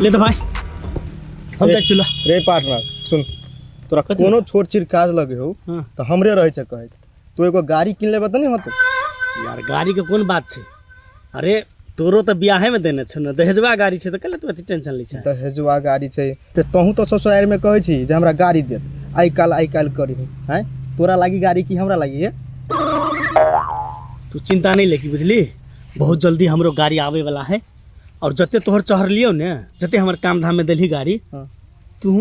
ले तो भाई, हम जाइ चूल्हा। रे पार्टनर सुन, तोरा कथी? कोनो छोट चीज काज लगे हो हाँ। तऽ हमरे रहै छै कहैत। तू एगो गाड़ी कीन लेबे तऽ नहि होतौ? यार गाड़ी के कोन बात छै? अरे तोरो तऽ बियाहे में देने छौ ने, दहेजवा गाड़ी छै, तऽ कले तू एते टेंशन लै छै? दहेजवा गाड़ी छै तऽ तोहूँ तऽ ससुरारिमे कहै छी जे हमरा गाड़ी देत, आइ काल्हि आइ काल्हि करी आँय। तोरा लागी गाड़ी कि हमरा लागी हे? तू चिंता नहीं लेकी, बुझली? बहुत जल्दी हमरो गाड़ी आवे वाला है। और जते तोहर चढ़लियौ ने, जते हमर काम धाम में देलही गाड़ी, हाँ। तू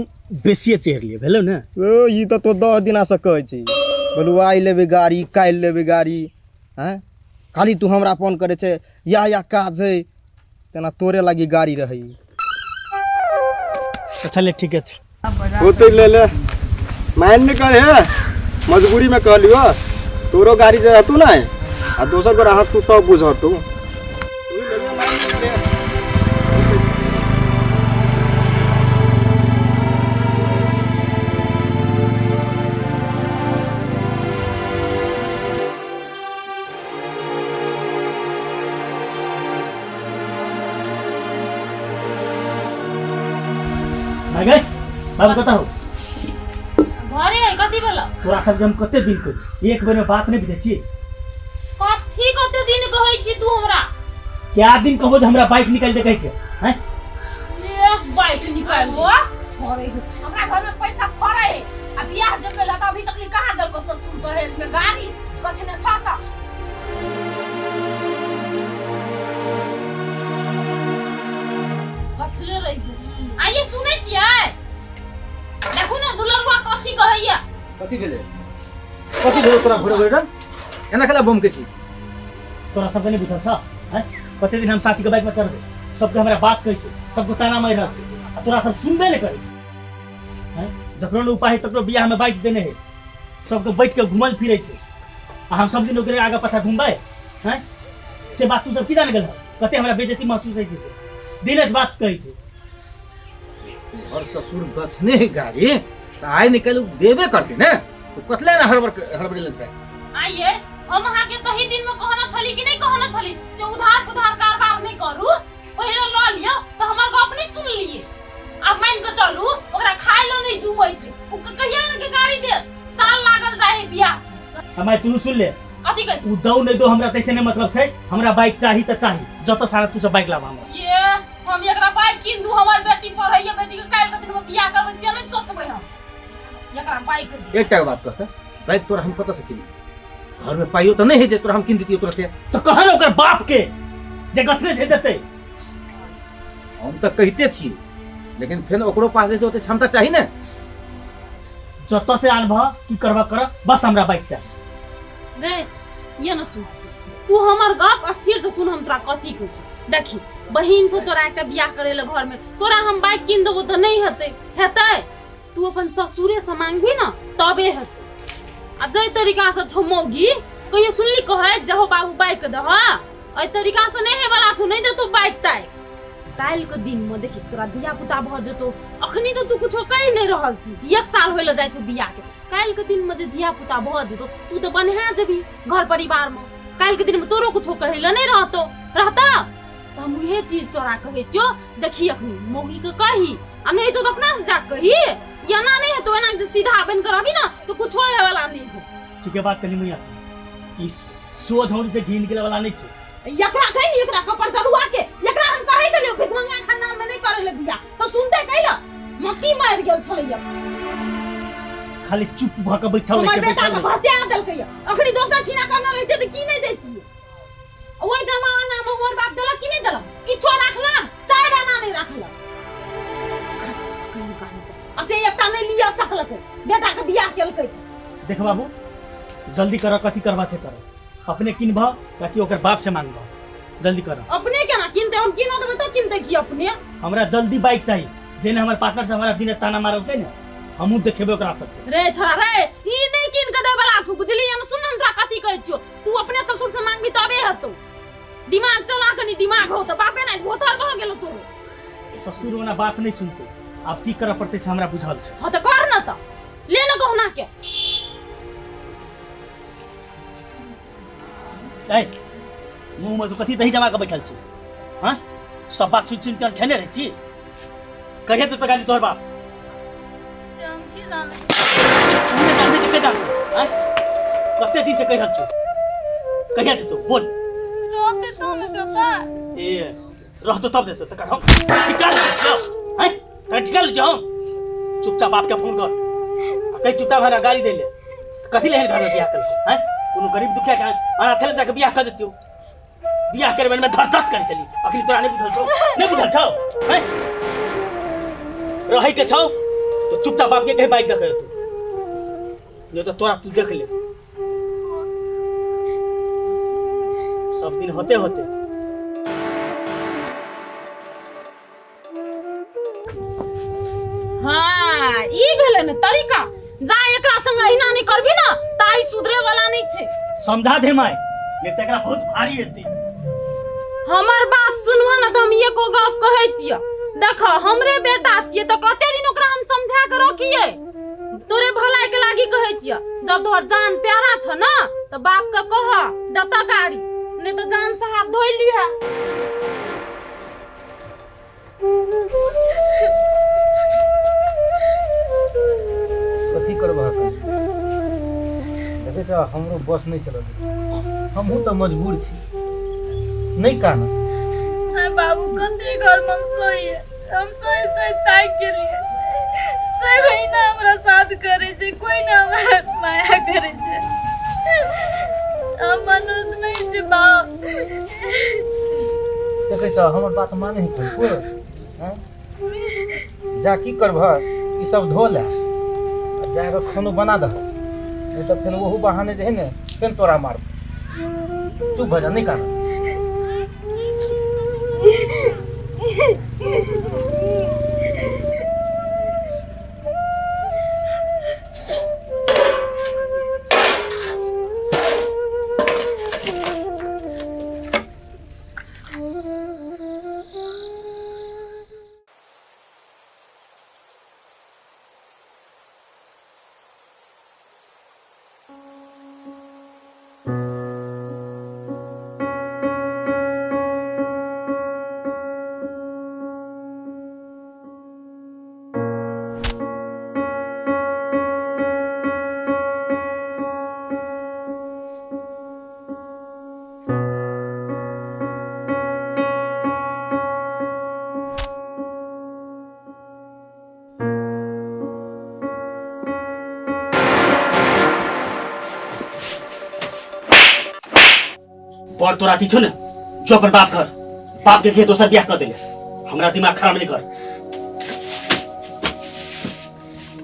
बेसिए चढ़ लिए भेलो ने। ओ ई तऽ तो 10 दिना से कहै छी, बोलू आइ लेबै गाड़ी काल्हि लेबै गाड़ी। आँय खाली तू हमरा फोन करै छै, या या काज है, तेना तोरे लागी गाड़ी रहै। अच्छा ले, ठीक है। होते ले ले, मान नहीं करे है, मजबूरी में कहलियो। तोरो गाड़ी जे रहतू ना आ दोसर को रहत तू तब बुझतू। भाई बाबू कतऽ हो? घरे है, कथी भेल? तोरा सबके हम कते दिन कही, एक बेर में बात नहीं बुझै छी। कथी कते दिन कहै छी तू हमरा? क्या दिन कहबो जे हमरा बाइक निकालि दे कहि के हैं? ए बाइक निकाल दे, फरे है हमरा घर में पैसा, फरे है। आ बियाह जब भेल त अभी तक ले कहाँ देलको ससुर दहेज में गाड़ी? कछ ने था त कछले रहि छै। आइए सुनै छियै, देखू ने दुलरुआ कथी कहैया। कथी भेलै? कथी भेलै तोरा घुरे घुरे एना केला बम के छी? तोरा सबके नहीं बुझल छ हैं? कते दिन हम साथी के बाइक में चढ़बै, सबके हमरा बात कहै छै, सबके ताना मारि रहल छै आ तोरा सब सुनबे नहि करै छै हैं? जकरो ने उपाय है तकरो बियाह में बाइक देने है, सबके बैठ के घुमल फिरै छै आ हम सब दिन ओकरे आगा पाछा घुमबै हैं? से बात तू सब की जाने गेल? कते हमरा बेइज्जती महसूस होइ छै से दिनक बात कहै छै। तोहर ससुर गछने है गाड़ी तऽ आइ निकालि उ देबे करते ने, तो कतले ना हड़बड़ हड़बड़ी छै। आइए हम अहाँ के तही दिन में कहना छली कि नहीं कहना छली से उधार पुधार कारोबार नहीं करू, पहिले ल लियो, तो हमर गप नहीं सुन लिए। आब मान के चलू ओकरा खाय ल नहीं जुमै छै, उ कहिया अहाँ के गाड़ी देत? साल लागल जाय है बियाह के। हमारे तू सुन ले। कथी कहै छी? उ दौ नहीं दो हमरा तैसे नहीं मतलब छै, हमरा बाइक चाही त चाही, जत सारा तू सब बाइक लाबा हमरा। ये हम एकरा बाइक कीन दू, हमर बेटी पढ़ैया, बेटी के काल्हि के दिन में बियाह करबै से नहीं सोचबै हम, एकरा बाइक दे। एकटा बात कहता, बाइक तोरा हम कतऽ से किन? घर में पाइयो तऽ नहीं है जे तोरा हम किन देतियो तुरंते। तो कह ने ओकर बाप के जे गछने से देतै। हम तऽ कहिते छी, लेकिन फेर ओकरो पास जे छै ओते क्षमता चाही ने। जतऽ से आनबह की करबह कर, बस हमरा बाइक चाही। रे ये न सुन, तू हमर गप स्थिर से सुन, हम तोरा कथी कहै छौ। देखी बहिन छौ तोरा एकटा बियाह करे ले घर में, तोरा हम बाइक कीन देबो तऽ नहीं हेतै? हेतै? तू अपन ससुरे से मांगबी ना तबे हेतौ। आ जै तरीका से छौ मौगी, कहियो सुनली कहै जहो बाबू बाइक दह? एहि तरीका से नहीं हे वाला छौ, नहीं देतौ बाइक ताइक। काल्हि के दिन में देखी तोरा धिया पुता भऽ जेतौ, अखनी तऽ तू कुछो कहि नहीं रहल छी, एक साल होय लए जाइ छौ बियाह के, काल्हि के दिन में जे धिया पुता भऽ जेतौ तू तऽ बन्हा जेबी घर परिवार में, काल्हि के दिन में तोरो कुछो कहै लए नहीं रहतौ, रहता? तऽ हम उहे चीज तोरा कहै छियौ, देखी अखनी मौगी के कही आ नहीं तो अपना से जा कही, एना नहीं हेतौ, एना जे सीधा बन के रहबी ना तो कुछो होय वाला नहीं हो। ठीक है बात कली मैया, ई सोझ होनी से घिन गेले वाला नहीं छौ। एकरा कहि नी, एकरा कपर जरुआ के एकरा हम कहै छलियौ भिखमंगा खानदान में नहीं करै ले बियाह, तो सुनते कैला मक्की मारि गेल छलैया। खाली चुप भ के बैठल हमर रहै छै, बेटा बैठल के रहै छै। भसिया देलकै। अखनी दोसर ठीना करना लेते तऽ की नहीं देती? ओहि जमाना में हमर बाप देलक कि नहीं देलक? किछो राखलक? 4 आना नहीं राखलक। खस कहीं कहीं तऽ। आ से एकटा नहीं लिअ सकलकै, बेटा के बियाह केलकै तऽ। देख बाबू जल्दी कर, कथी करबा से कर, अपने किनबह ताकि ओकर बाप से मांगबह, जल्दी कर। अपने केना किनते? हम किना देबै तऽ किनते की अपने? हमरा जल्दी बाइक चाही, जेने हमर पार्टनर से हमरा दिन ताना मारलकै ने, हमहूँ देखेबै ओकरा सबके। रे छोरा रे, ई नहीं किन के देबला छु, बुझली? हम सुन, हम तोरा कथी कहै छियो, तू अपने ससुर से मांगबी तबे हेतौ। दिमाग चला कनी, दिमाग हो तऽ बापे नहीं भोथर भऽ गेलो तोरो। ससुर ओना बात नहीं सुनते, आब की करऽ पड़तै से हमरा बुझल छै। हाँ तऽ कर न, तऽ ले न गहना के। ए मुँह में तू कथी दही जमा के बैठल छी? हाँ, सब बात सुनि सुनि के ठेने रहै छी। कहिया देतो गाड़ी तोहर बाप? से हम की जाने। तू नहि जानबे तऽ के जानतौ? आँय, कते दिन से कहि रहल छौ, कहिया देतो बोल? रहते तो ने देता। ए रहतो तब देतो, तकर हम ठिका ले छियौ। आँय, तकर ठिका ले छियौ हम। चुपचाप बाप के फोन कर आ कहि चुपचाप हमरा गाड़ी दै ले। कथी ले घर में बियाह कर? आँय, कोनो गरीब दुखिया के अनाथ ले जाके बियाह कर देतियौ। बियाह करबे में धस धस करे चली, अखनी तोरा नहीं बुझल छौ? नहीं बुझल छौ? आँय, रहै के छौ तो चुपचाप बाप के कहि बाइक दे तू, नहीं तो तोरा तू देख ले सब दिन होते होते। हाँ, ई भेलै ने तरीका। जा एकरा संग अहिना नहि करबी ना त आई सुधरे वाला नहीं छै। समझा दे माय, नहीं तो एकरा बहुत भारी हेतै। हमर बात सुनबह ने तऽ हम एको गप कहै छियऽ। देख, हमरे बेटा छियै तऽ कते दिन ओकरा हम समझा के रखियै? तोरे भलाई के लागी कहै छियऽ, जब तोहर जान प्यारा छ ना तऽ बाप के कह देतऽ गाड़ी, नहीं तऽ जान से हाथ धोइ लिहे। कथी करबह देखै छ, हमरो बस नहि चलल, हमहूँ तऽ मजबूर छी। नहि कान बाबू, कते घर में हम सोइए, हम सोइ सोइ थाकि गेलियै। सब महीना हमरा साथ करै छै, कोई ना हमरा माया करै छै। हम मनुष्य नहीं छी बाप। देखै छ, हमर बात माने है कोई? जा की करबह, ई सब धो ले आ जाके खानो बना दहो, नहीं तऽ फेर ओहू बहाने जे है ने फेर तोरा मारबो। चुप भऽ जा, नहि कान। बड़ तोरा अथी छौ ने, जो अपन बाप घर, बाप के के दोसर बियाह कर देले। हमरा दिमाग खराब नहीं कर।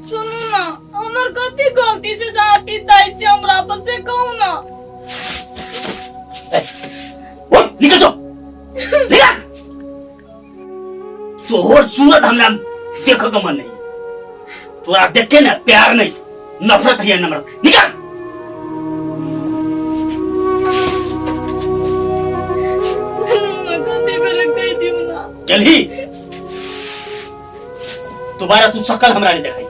सुनू ना, हमर कथी गलती छै जे अहाँ पिताइ छी हमरा पर, से कहू ना। ए, उठ, निकल जो, निकल। तोहर सूरत हमरा देख के मन नहीं, तोरा देख के ना प्यार नहीं, नफरत है नम्रत। निकल। कथी भेलै कहि दियौ ना। चलही, दोबारा तू शकल हमरा नहीं देखाई।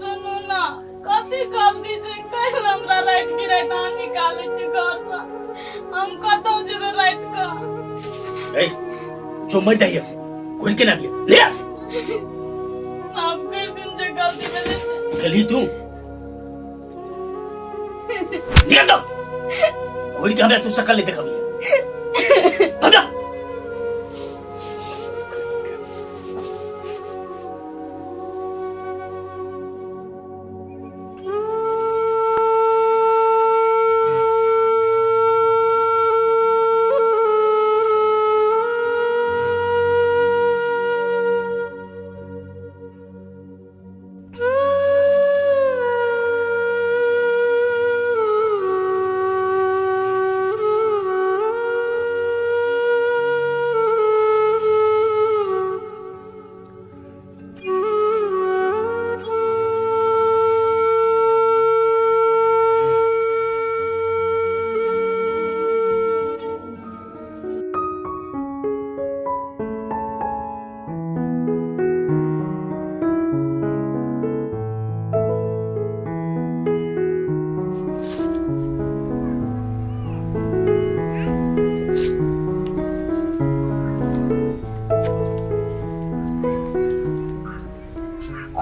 सुनू ना, कथी गलती छै काल्हि हमरा राति बिराति अहाँ निकालै छी घरसँ? हम कतौ जेबै राति कऽ? ए, जो मर जाइए, घुल के ना लिया ले आ। माफ कर दिन जे गलती भेलै से। गली तू निकल दो, घुल के हमरा तू शकल नहीं देखा। भगा।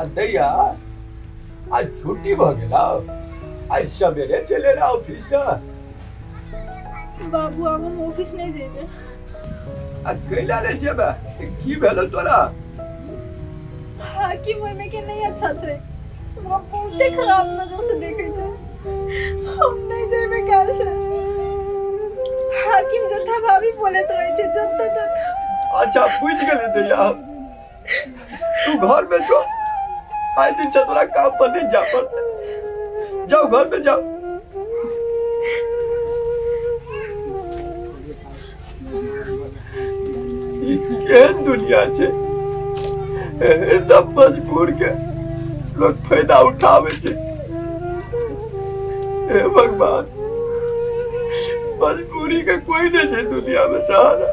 आ दैया आज छुट्टी भऽ गेल आइ सवेरे चलि एला ऑफिस से। बाबू आब हम ऑफिस नहि जेबै। आ कैला नहि जेबै? की भेलो तोरा? हाकिम ओहिमे के नहि अच्छा छै, हमरा बहुते खराब नजर से देखै छै। हम नहि जेबै काल्हि से। हाकिम जथा भाभी बोलैत रहै छै जतऽ ततऽ। अच्छा बुझि गेली दैया, तू घर में जो, आइ दिन से तोरा काम पर नहीं जा पड़ते, जाओ घर में जाओ। ई केहन दुनिया छै, एकदम मजबूर के लोग फायदा उठावे छै। हे भगवान, मजबूरी के कोई नहीं छै दुनिया में सहारा।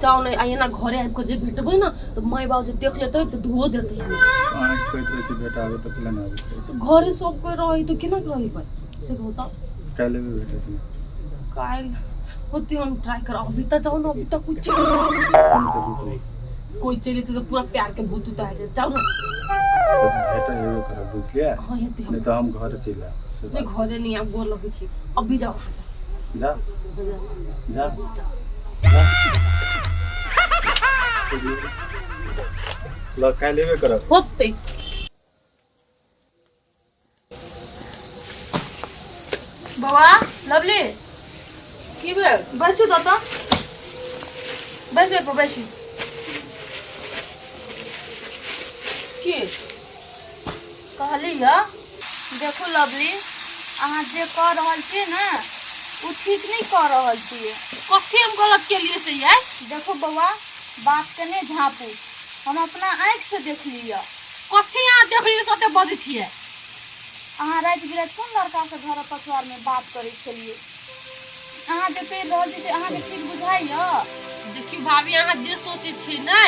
जाओ ने, आ एना घरे आबि कऽ जे भेटबै ने तऽ माय बाबू जे देख लेतै तऽ धो देतै। अहाँके कहैत रहै छी भेटाबे तऽ केना आबैत रहै छी? घरे सब कोइ रहै तऽ केना कहबै से कहू तऽ। काल्हि एबै भेटत ने? काल्हि होते, हम ट्राई करब। अभी तऽ जाउ ने, अभी तक कुछ कोइ चलि जेतै तऽ पूरा प्यार के भूत उतारि देत। जाउ ने। तऽ भेट हेबे करब, बुझलियै? हाँ हेतै। नहि तऽ हम घर चलि आयब से। नहि, घरे नहि आब, गोर लगै छी, अभी जाउ। जा जा ल, काल्हि एबे करब। होतै। बौआ लवली। की भेल? बैसू तऽ तऽ बैसू, एहिपर बैसू। की कहली यऽ, देखू लवली, अहाँ जे कऽ रहल छियै ने ओ ठीक नहि कऽ रहल छियै। कथी हम गलत केलियै से यार? देखू बौआ, बातके नहि झाँपू, हम अपना आँखिसँ देखली यऽ। कथी अहाँ देखलियै से ओते बजै छियै? अहाँ राति बिराति कोन लड़कासँ घरक पछुआरमे बात करै छलियै? अहाँ जे करि रहल छी से अहाँके ठीक बुझाइए? देखियौ भाभी, अहाँ जे सोचै छियै ने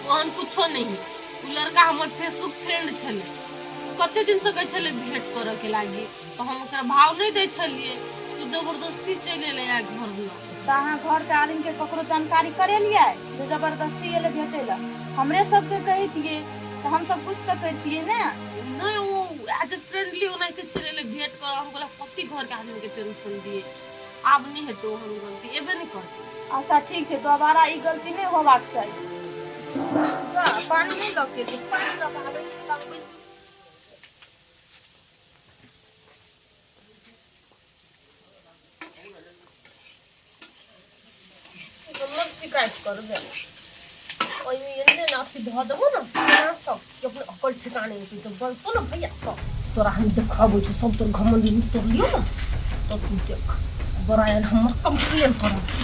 ओहन कुछो नहि है। ओ लड़का हमर फेसबुक फ्रेंड छलै, कते दिनसँ कहै छलै भेंट करऽके लागी, तऽ हम ओकरा भाव नहि दै छलियै, तऽ जबरदस्ती चलि एलै आइ घर लग। तऽ अहाँ घरके आदमीके ककरो जानकारी करेलियै जे जबरदस्ती एलै भेटै लए? हमरे सबके कहितियै तऽ हमसब पूछि सकै छियै ने। नहि, ओ एज ए फ्रेंडली ओनाहिते चलि एलै भेंट करऽ। हम कहलियै कथी घरके आदमीके टेंशन दियै, आब नहि हेतै ओहन गलती, एबे नहि करतै। अच्छा ठीक छै, दोबारा ई गलती नहि होबाक चाही। जा, पानि नहि लऽ के एलियै, पानि लऽ कऽ आबै छी, तब बैसू। हमर शिकायत करबै ओहिमे एने ने अथी धऽ देबो ने ना सब कि अपने अकल ठिकाने होतै तऽ बजतो ने भैया सब। तोरा हम देखाबै छौ सब, तोर घमंड तोड़लियौ ने तऽ तू देख बड़ा एहन हमर कंप्लेन करब।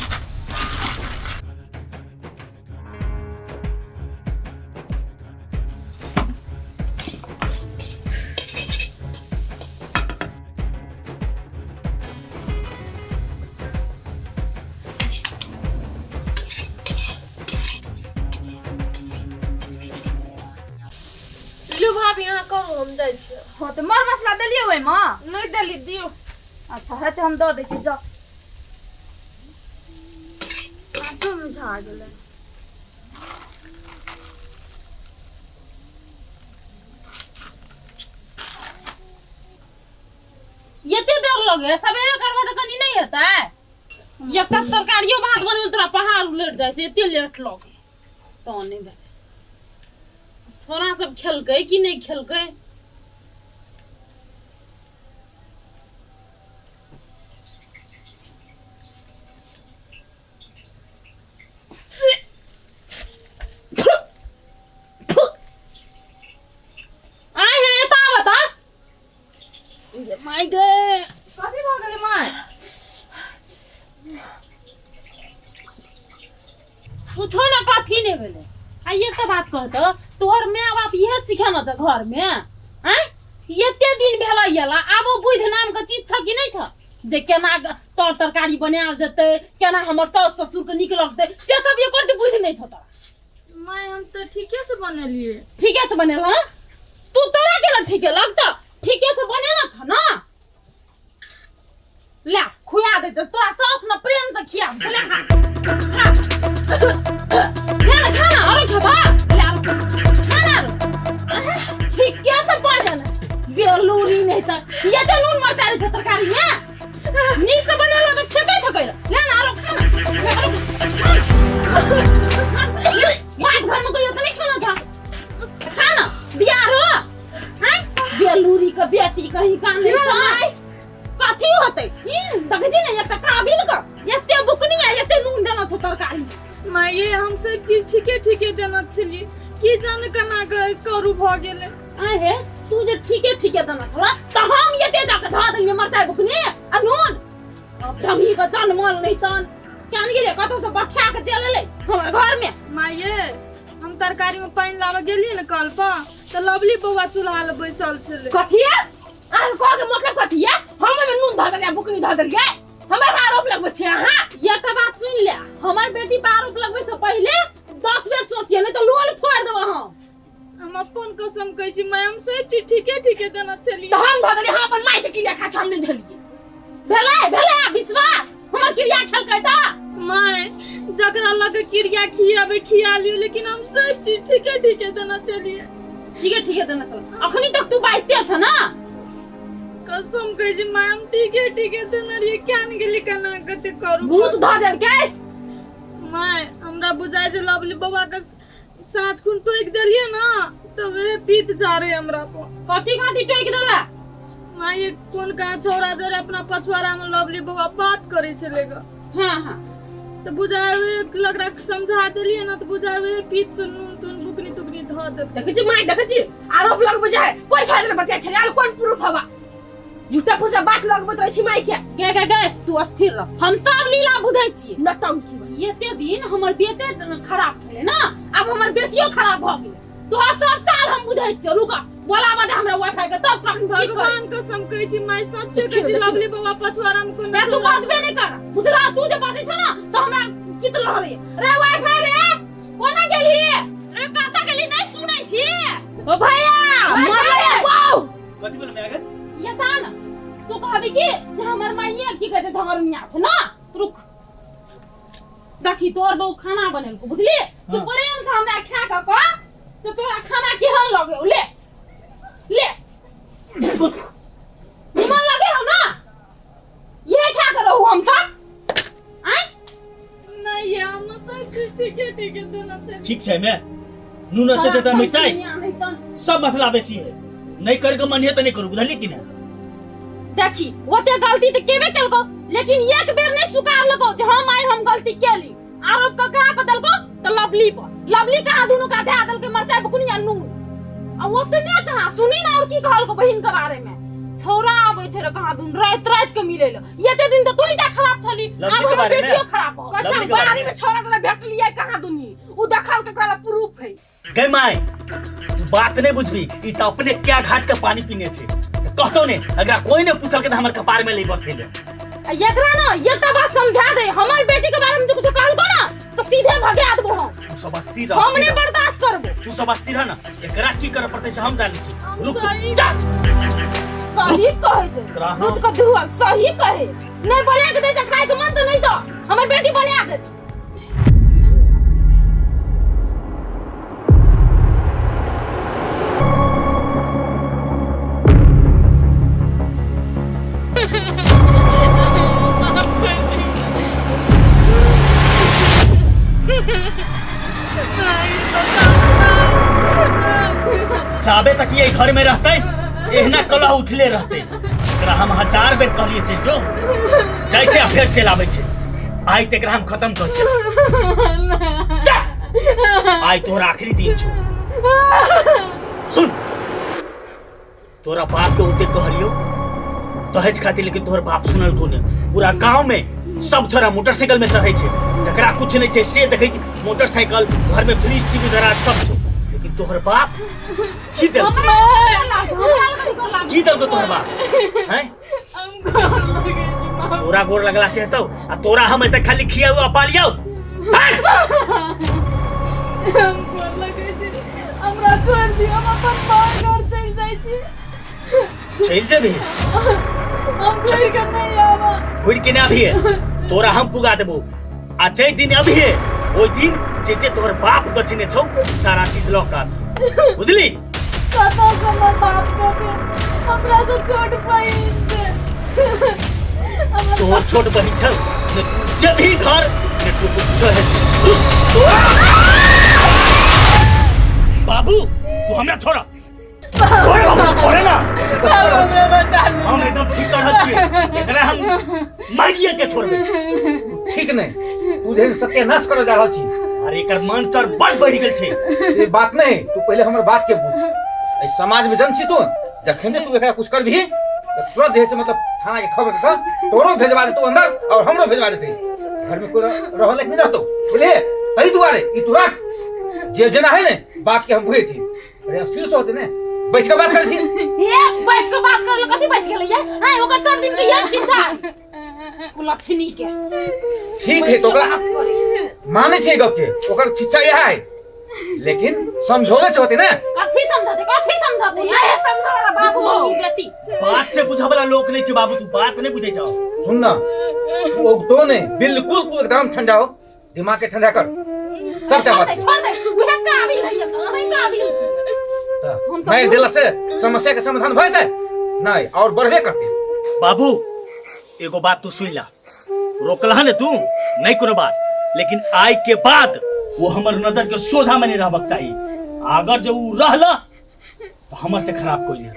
लियौ भाभी, अहाँ करू, हम जाइ छियै। हँ तऽ मर मसला देलियै ओहिमे? नहि देली, दियौ। अच्छा हेतै, हम दऽ दै छी, जाउ। हाथो मुरझा गेलै। एते देर लगे सवेरे करबा तऽ कनि नहि हेतै? एकटा तरकारियो भात बनबै तोरा पहाड़ उलटि जाइ छै, एते लेट लगे। तऽ नहि भेलै। छोरा सब खेलकै कि नहि खेलकै? माय गे। कथी भऽ गेलै माय? पूछो ना कथी नहीं भेलै। आ एकटा बात कहत, तोहर माय बाप इहे सिखेने छ घर में? आँय, एते दिन भेलै एला, आबो बुद्धि नाम के चीज छ कि नहीं छ जे केना तर तरकारी बनायल जेतै, केना हमर साउस ससुर के नीक लगतै, से सब एको रत्ती बुद्धि नहीं छ तोरा। माय, हम तऽ ठीके से बनेलियै। ठीके से बनेल हँ तू? तोरा केना ठीके लगतौ? ठीके से बनेना छ ना? ले खुआ दे तोरा सास न प्रेम से खिया दे, ले खा खा, ले ना खा ना, अरे खेबा, ले आरो खा ना आरो। ठीके से बनेल बेलूरी नहीं त ये त नून मरचाइ रहै छै तरकारी में, नीक से बनेल त फेकै छ कहिर। ले ना आरो खा ना, ले आरो खा ना। ले, बात भर में कहियो त नहीं खाना था, खा ना दिया आरो। हैं बेलूरी के बेटी कहीं कान नहीं त कथी होतै? ई देखै छी ने एकटा काबिल के एते बुकनी आ एते नून देना छौ तरकारी में। माय, हम सब चीज ठीके ठीके देना छलियै, की जाने केना करू भऽ गेलै। आँ हे, तू जे ठीके ठीके देना छला तऽ हम एते जाके धऽ देलियै मरचाइ बुकनी आ नून। अब ढंगी के जनमल नहीं तन केहन गेलै, कतौ से बख्या के चलि एलै हमर घर में। माये, हम तरकारी में पानि लाबऽ गेलियै ने कल पर, तऽ लवली बौआ चूल्हा लग बैसल छलै। कथी? अहाँ कह के मतलब कथी है? हम ओहिमे नून धऽ देलियै, बुकनी धऽ देलियै, हमरा पर आरोप लगबै छियै अहाँ? एकटा बात सुनि ले, हमर बेटी पर आरोप लगबै से पहिले 10 बेर सोचिए, नहीं तऽ लोल फोड़ि देबै हम। हम अपन कसम कहै छी माय, हम सब चीज ठीके ठीके देना छलियै। तऽ हम धऽ देलियै, हम अपन माय के क्रिया खा हम नहि धलियै। भेलै भेलै आब विश्वास? हमर क्रिया खेलकै तऽ माय, जकरा लग क्रिया खियाबै खिया लियौ, लेकिन हम सब चीज ठीके ठीके देना छलियै। ठीके ठीके देना चल, अखनी तक तू बाजते छ ना। कसम कहै छी माय, हम ठीके ठीके देने रहियै, किया ने गेली केना कते करू भूत धऽ देलकै। माय, हमरा बुझाइ छै लवली बौआ के साँझ खुन टोकि देलियै ना तऽ वएह पीत जा रहे हमरा पर। कथी खातिर टोकि देला? माय, ये कोन कहाँ छौड़ा जरे अपना पछुआरा में लवली बौआ बात करै छलै ग। हाँ हाँ। तऽ बुझावे लग रहा समझा देलियै ना, तऽ बुझावे पीत से नून तून बुकनी तुकनी धऽ देतै। देखै छी माय, देखै छी आरोप लगबै छै, कोई छोड़ बतिया छलै आर कोन प्रूफ हवा झूठा फूसा बात लगबैत रहै छी माय के। गे गे गे, तू अस्थिर रह, हम सब लीला बुझै छी नटंकी। एते दिन हमर बेटे खराब छलै ना, आब हमर बेटियो खराब भऽ गेलै। तोहर सब साल हम बुझै छियौ। रुक, बोलाबऽ दे हमरा वाईफाई के, तब तक ठीक करै भगवान छी। कसम कहै छी माय, सच्चे देखियौ, कहै छी। देखियौ। लवली बौआ पछुआरा में कोनो रे तू छौड़ा बजबे नहि कर, बुझला? तू जे बजै छ ना तऽ हमरा पित लहरै। रे वाईफाई रे, कोना गेली रे, कतऽ गेली? नहि सुनै छी? ओ भैया मरलै वाउ। कथी बोल मैं? ये ता ना तू कहबी कि से हमर माइये की कहै छै झगड़निया छै ना। रुक, देखी तोहर बहू खाना बनेलको, बुझली? तू हाँ। प्रेम से हमरा खा के कह से तोरा खाना केहन लगे। ले ले, निमन लगे हो ना? ये खा के रहू हम सब आय? नहीं ये हम सब चीज ठीके ठीके देना छलियै। ठीक छै, मैं नून एते देता, मिरचाई सब मसाला बेसी है, नहीं करके मन है तो नहीं करू, बुझलिए कि नहीं? देखी ओते गलती तऽ केबे केलको, लेकिन एक बेर नहीं स्वीकारलको जे हम आइ हम गलती केली। आरोप ककरा पर देलको? तऽ लवली पर। लवली कहाँ दुनू का धया देलकै मरचाई बुकनी आ नून आ ओतने कहाँ। सुनी ना और की कहलको बहिन के बारे में। छौरा आबै छै रे कहाँ दुन राति राति के मिलै ले। एते दिन तऽ तू ही टा खराब छली, लवली आब के हमर बारे में? बेटियो खराब हो। लवली के बारे बारी में? में छौरा के भेटलियै कहाँ दुनी, उ देखल केकरा ला प्रूफ है। गई माय, तू बात नहीं बुझबी, ई त अपने क्या घाट के पानी पीने छे त कहतो ने, अगर कोई ने पूछल के त हमर कपार में लेबक छे। आ एकरा ना एकटा बात समझा दे, हमर बेटी के बारे में जो कुछ कहलको ना तो सीधे भगा देबो हम। तू सब अस्थिर रह। हम नहीं बर्दाश्त करबो। तू सब अस्थिर रह ना, एकरा की करे पड़तै से हम जानै छी। रुक तू, सही। जा। सही कहे छै एकरा हम- दूध के धुअल सही कहे। नहीं बना के दे छै खाए के मन त नहीं दो, हमर बेटी बना दे। जाबे तक ये घर में रहते एहना कलह उठले रहते। एकरा हम हजार बेर कहलिए चलि जो, जाइ छै आ फेर चलि आबै छै। आइ तऽ एकरा हम खत्म कर देब। जा! आइ तोहर आखिरी दिन छौ। सुन, तोरा बाप के ओते कहलियो दहेज खातिर, लेकिन तोहर बाप सुनल को नहीं। पूरा गांव में सब छोरा मोटरसाइकिल में चढ़ै छै, जकरा कुछ नहीं छै से देखै छै मोटरसाइकिल, घर में फ्रिज टीवी धरा सब छै, लेकिन तोहर बाप की देलको? हमरा लागल, हमरा लगल लागल। की देलको तोहर बाप? हैं? हम गोर लगै छी बाबू। तोरा गोर लगला से हेतौ? आ तोरा हम एते खाली खियाउ आ पालियौ? हम गोर लगै छी, हमरा छोड़ि दियौ, हम अपन माँ घर चलि जाइ छी। चलि जेबही? हम घुरि के नहि आबब। घुरि के नहि अभिये, तोरा हम पुगा देबो। आ जाहि दिन अभिये ओहि दिन जे जे तोहर बाप गछने छौ सारा चीज लऽ कऽ आबी, बुझली? कतऽ से हमर बाप देबै? हमरा से छोट बहिन छै। हमर तोहर छोट बहिन छौ ने? तू जेबही घर ने तू कुछो हेतै। बाबू, तू हमरा छोड़, छोड़ बाबू, तू छोड़े ना। बाबू, हमरा बचा ले। हम एकदम ठीक कर रहल छियै, एकरा हम मारिए के छोड़बै। ठीक नहीं, तू जेहन सत्यानाश करऽ जा रहल छी। अरे एकर मन चर बड़ बढ़ि गेल छै। से बात नहीं, तू पहले हमर बात के बुझ। एहि समाज में जन छी तू, जखन तू एकरा कुछ करबिही तऽ तुरंत जे से मतलब थाना के खबर कर तोरो भेजवा देतौ अंदर और हमरो भेजवा देतै। घर में कोई रहल लायक नहीं रहतौ, बुझलिए? तही दुआरे ई तू राख, जे जेना है ने बात के हम बुझै छी। अरे अस्थिर से होते ने बैठ के बात करै छी। हे, बैठ के बात कर, कथी बैठ गेलै ये? हैं, ओकर सब दिन के ये छिछा कुलक्षणी के। ठीक है, तो ओकरा मानै छै गप के, ओकर शिक्षा इएह है, लेकिन समझौले से होते ने। कथी समझते, कथी समझते ये? समझे वाला बात हो बेटी। बात से बुझे वाला लोग नहीं छै बाबू, तू बात नहीं बुझे छौ। सुन ना, तू उगतो नहीं बिल्कुल, तू एकदम ठंडा हो, दिमाग के ठंडा कर सब छोड़ बात दे, छोड़ दे, उहे काबिल है, अहीं काबिल छी। हम सब मारि देला से समस्या के समाधान भऽ जेतै नहीं, और बढ़बे करते। बाबू, एगो बात तू सुन ला, रोकलह ने तू नहीं कोनो बात, लेकिन आइ के बाद वो हमर नजर के सोझा में नहीं रहबाक चाहिए। अगर जो उ रहला तो हमर से खराब कोई नहीं।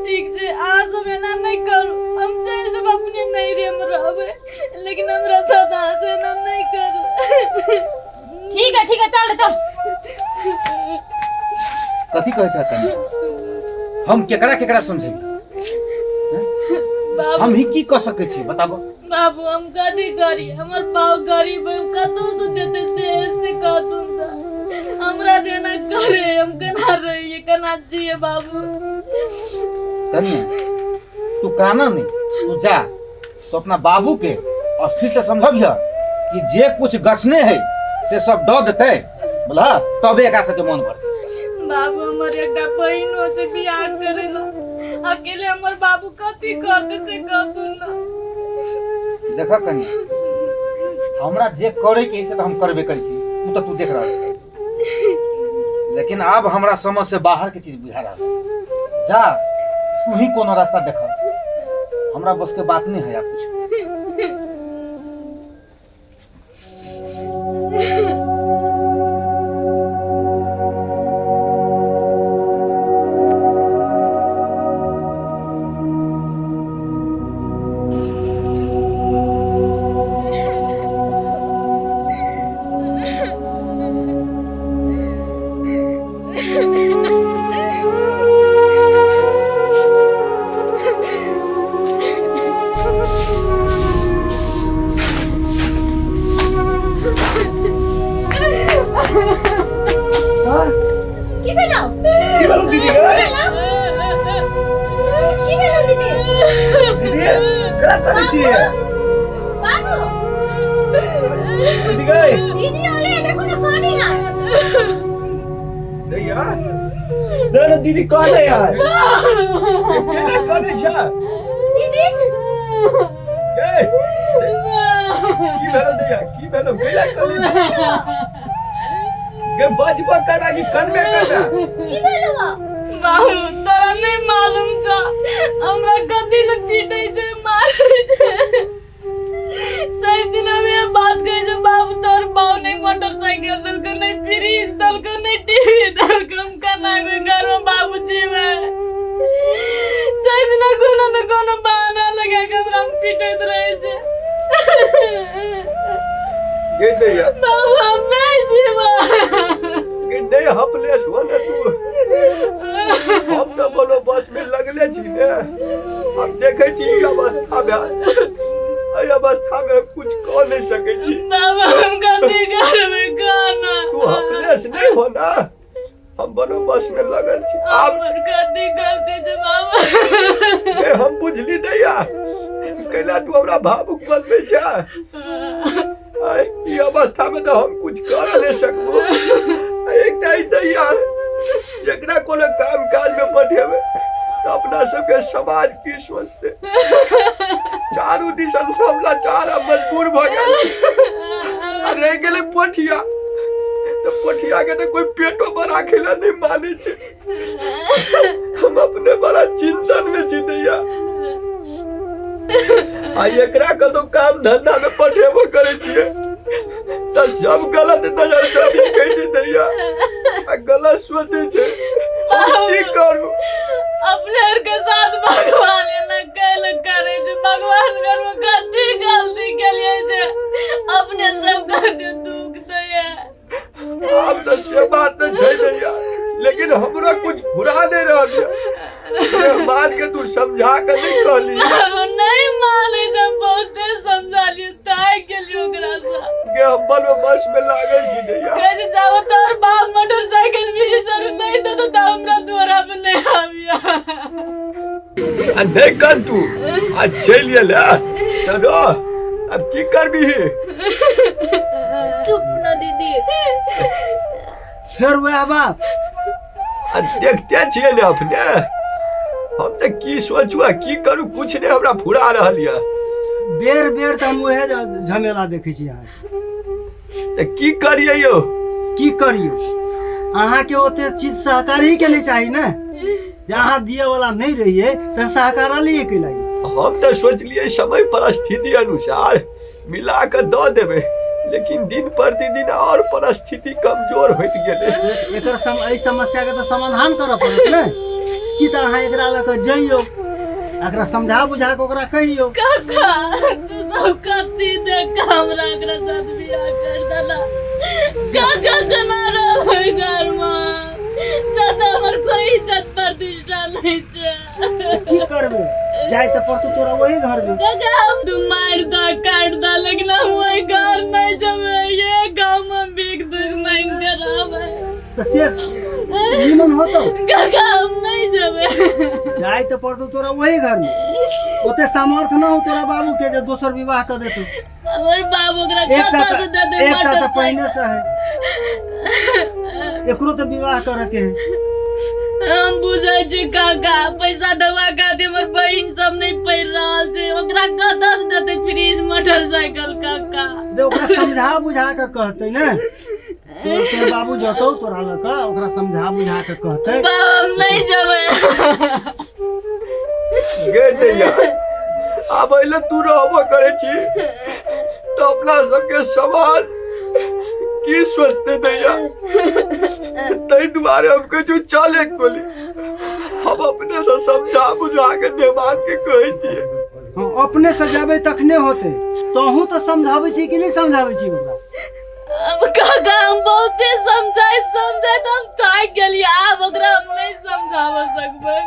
ठीक छै, अहाँ सब एना नहि करू, हम चलि जेब, अपने नैहरे मे रहबै, लेकिन हमरा साथ अहाँ से एना नहि करू। ठीक है, ठीक है, चल चल। कथी कहै छह कनी? हम केकरा केकरा समझेबै? बाबू, हम ही की कऽ सकै छी, बताबऽ। बाबू, हम कथी करी? हमर बाप गरीब है, कतौ से देते दे से कहतुन तऽ हमरा देना करे, हम केना रहिए, केना जिए बाबू? कनिया, तू काना नहीं, तू जा तो अपना बाबू के अस्थिर से समझबिह कि जे कुछ गछने है से सब दऽ देतै, बोला तबे एकरा सबके मन भरतै। बाबू, हमर एकटा बहिनो छै बियाह करे ला, अकेले हमर बाबू कथी करते से कहतुन ना। देख कनिया, हमरा जे करे के है से तऽ हम करबे करै छी, उ तऽ तू देख रहल छी, लेकिन आब हमरा समझ से बाहर के चीज बुझा रहल है। जा तू ही कोनो रास्ता देख, हमरा बस के बात नहीं है आब कुछ। की भेलौ? की भेलौ दीदी गे? की भेलौ दीदी? दीदी, केना करै छियै? बाबू। दीदी गे। दीदी होले, देखो ना कौन है। दैया दे ना दीदी, कहले यार केना करै छ? दीदी। गे, की भेलौ दैया, की भेलौ? केना करै गे? बजबो करबा कि कनबे करबा? की भेलौ बाबू? तोरा नहीं मालूम छ हमरा कथी ले पीटै छै, मारै छै। सब दिन हम ये बात कहै छै बाबू, तोर बाबू नहीं मोटरसाइकिल देलको, नहीं फ्रिज देलको, नहीं टीवी देलको, हम केना के घर में बाबू जीवे? सब दिना कोनो न कोनो बहाना लगा के हमरा पीटैत रहै छै। गे दैया। बाबू, हम नहीं जीवा। गे। नहीं हपलेस हो ने तू। हम तऽ बोलो बस में लगले छी ने, हम देखै छी ई अवस्था में, एहि अवस्था में हम कुछ कऽ नहीं सकै छी। बाबा हम कथी करबै कहना। तू हपलेस नहीं हो ना, हम बनो बस में लगल छी। आब हमर कथी गलती छै बाबा? ए, हम बुझली दैया कैला तू हमरा भावुक बनबै छै। आय, ई अवस्था में तऽ हम कुछ कर नहीं सकबो। एकटा ई दैया एकरा कोनो काम काज में पठेबै तऽ अपना सबके समाज की सोचते? चारू दिसन से हम लाचार आ मजबूर भऽ गेल छी। आ रहि गेलै पोठिया, तऽ पोठिया के तऽ कोई पेटो पर राखै लए नहि मानै छै। हम अपने बड़ा चिंतन में छी दैया। आ एकरा कतौ काम धंधा में पठेबो करै छियै तऽ सब गलत नजर से देखै छै दैया आ गलत सोचै छै। हम की करू? अपने आर के साथ भगवान एना कैल करे छै। भगवान घर में कथी गलती केलिए छै अपने सब कथी दुख दैया? आब तऽ से बात तऽ छै दैया, लेकिन हमरा कुछ फुरा नहीं रहल ये। मान के तू समझा के नहीं कहली? नहीं माने छै, हम बहुते समझालिए, थाकि गेलिए ओकरा से। के हम बल में बस में लागल छी दैया। कहै छै जाबो तोहर बाप मोटरसाइकिल भी जरूर नहीं देतो तऽ हमरा दुआरा पर नहीं आबिया। आ नहीं कर तू आ चलि गेल है तऽ रह, अब की करबही? चुप न दीदी। फेर वएह बात। आ देखते छियै ने अपने, हम तऽ की सोचू आ की करू, कुछ नहीं हमरा फुरा रहल यऽ। बेर बेर तऽ हम उएह झमेला देखै छी अहाँके। तऽ की करियै यौ? की करियौ, अहाँके ओते चीज सहकारी के नहि चाही ने, जे अहाँ दिए वाला नहि रहियै तऽ सहकार लिए के लागि? हम तऽ सोचलियै समय परिस्थिति अनुसार मिला कऽ दऽ देबै, लेकिन दिन प्रतिदिन और परिस्थिति कमजोर होइत गेलै। एकर एहि समस्याके तऽ समाधान करऽ पड़त ने। की तऽ अहाँ एकरा लऽ कऽ जइयौ, एकरा समझा बुझा कऽ ओकरा कहियौ। काका तू सब कथी देख कऽ हमरा एकरा साथ बियाह कर देला? काका केना रहबै घरमे? दादा हमर कोई इज्जत प्रतिष्ठा नहीं छै। की करबै, जाय तऽ पड़तौ तोरा वही घर में। काका हम तू मार दा काट दा, लेकिन हम वही घर नहीं जबै, ये गांव में भीख दुख मांग के रहबै। तऽ से निमन होतौ? काका हम नहीं जबै। जाय तऽ पड़तौ तोरा वही घर में, ओते सामर्थ्य न हो तोरा बाबू के जे दोसर विवाह कर देतौ। हमर बाबू ओकरा एकटा कतऽ तऽ से दे दे एकटा तऽ मोटरसाइकिल? पहिने से है, एकरो तऽ विवाह करे के है। हम बुझै छी काका, पैसा डबा खातिर हमर बहिन सब नहीं पढ़ रहल छै, ओकरा कतऽ से देतै फ्रिज मोटरसाइकिल काका? रे ओकरा समझा बुझा के कहतै ने, तोर तोर बाबू जतौ तोरा लऽ कऽ, ओकरा समझा बुझा के कहतै। बाबा हम नहीं जेबै। गे दैया, आब एहिले तू रहबो करै छी तऽ अपना सबके समाज की सोचते दैया? ताहि दुआरे हम कहै छी चल एक गोली, हम अपने से समझा बुझा के मेहमान के कहै छियै। हाँ, अपने से जेबै तखने होतै। तोहूँ तऽ समझाबै छी कि नहि समझाबै छी ओकरा? अब काका हम बहुते समझाइ समझाइ तऽ हम थाकि गेलियै, आब ओकरा हम नहीं समझाब सकबै।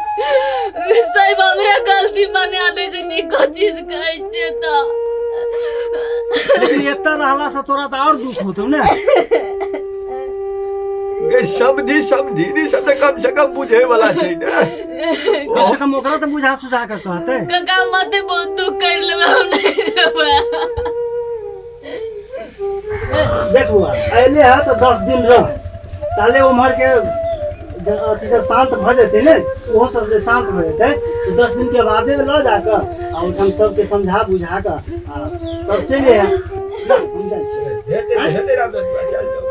साहेब हमरे गलती बना दै छै, नीको चीज कहै छियै तऽ। लेकिन एतऽ रहला से तोरा तऽ आओर दुख होतौ ने। गे समझी समझी नहीं सब तऽ कम से कम बुझे वाला छै ने। कम से कम ओकरा तऽ बुझा सुझा के कहतै। काका मते बहुत दुख कर लेबै, हम नहीं जेबै। देख बौआ, अयले है तऽ 10 दिन रह, ताले उम्हर के अथी सब शांत भऽ जेतै ने, ओहो सब जे शांत भऽ जेतै तऽ 10 दिन के बादे लऽ जाकऽ आ ओहिठाम सबके समझा बुझा कऽ आ तब चलि अइहे। ना, हम जाइ छी। हेतै हेतै रामेश्वर, चल जाउ।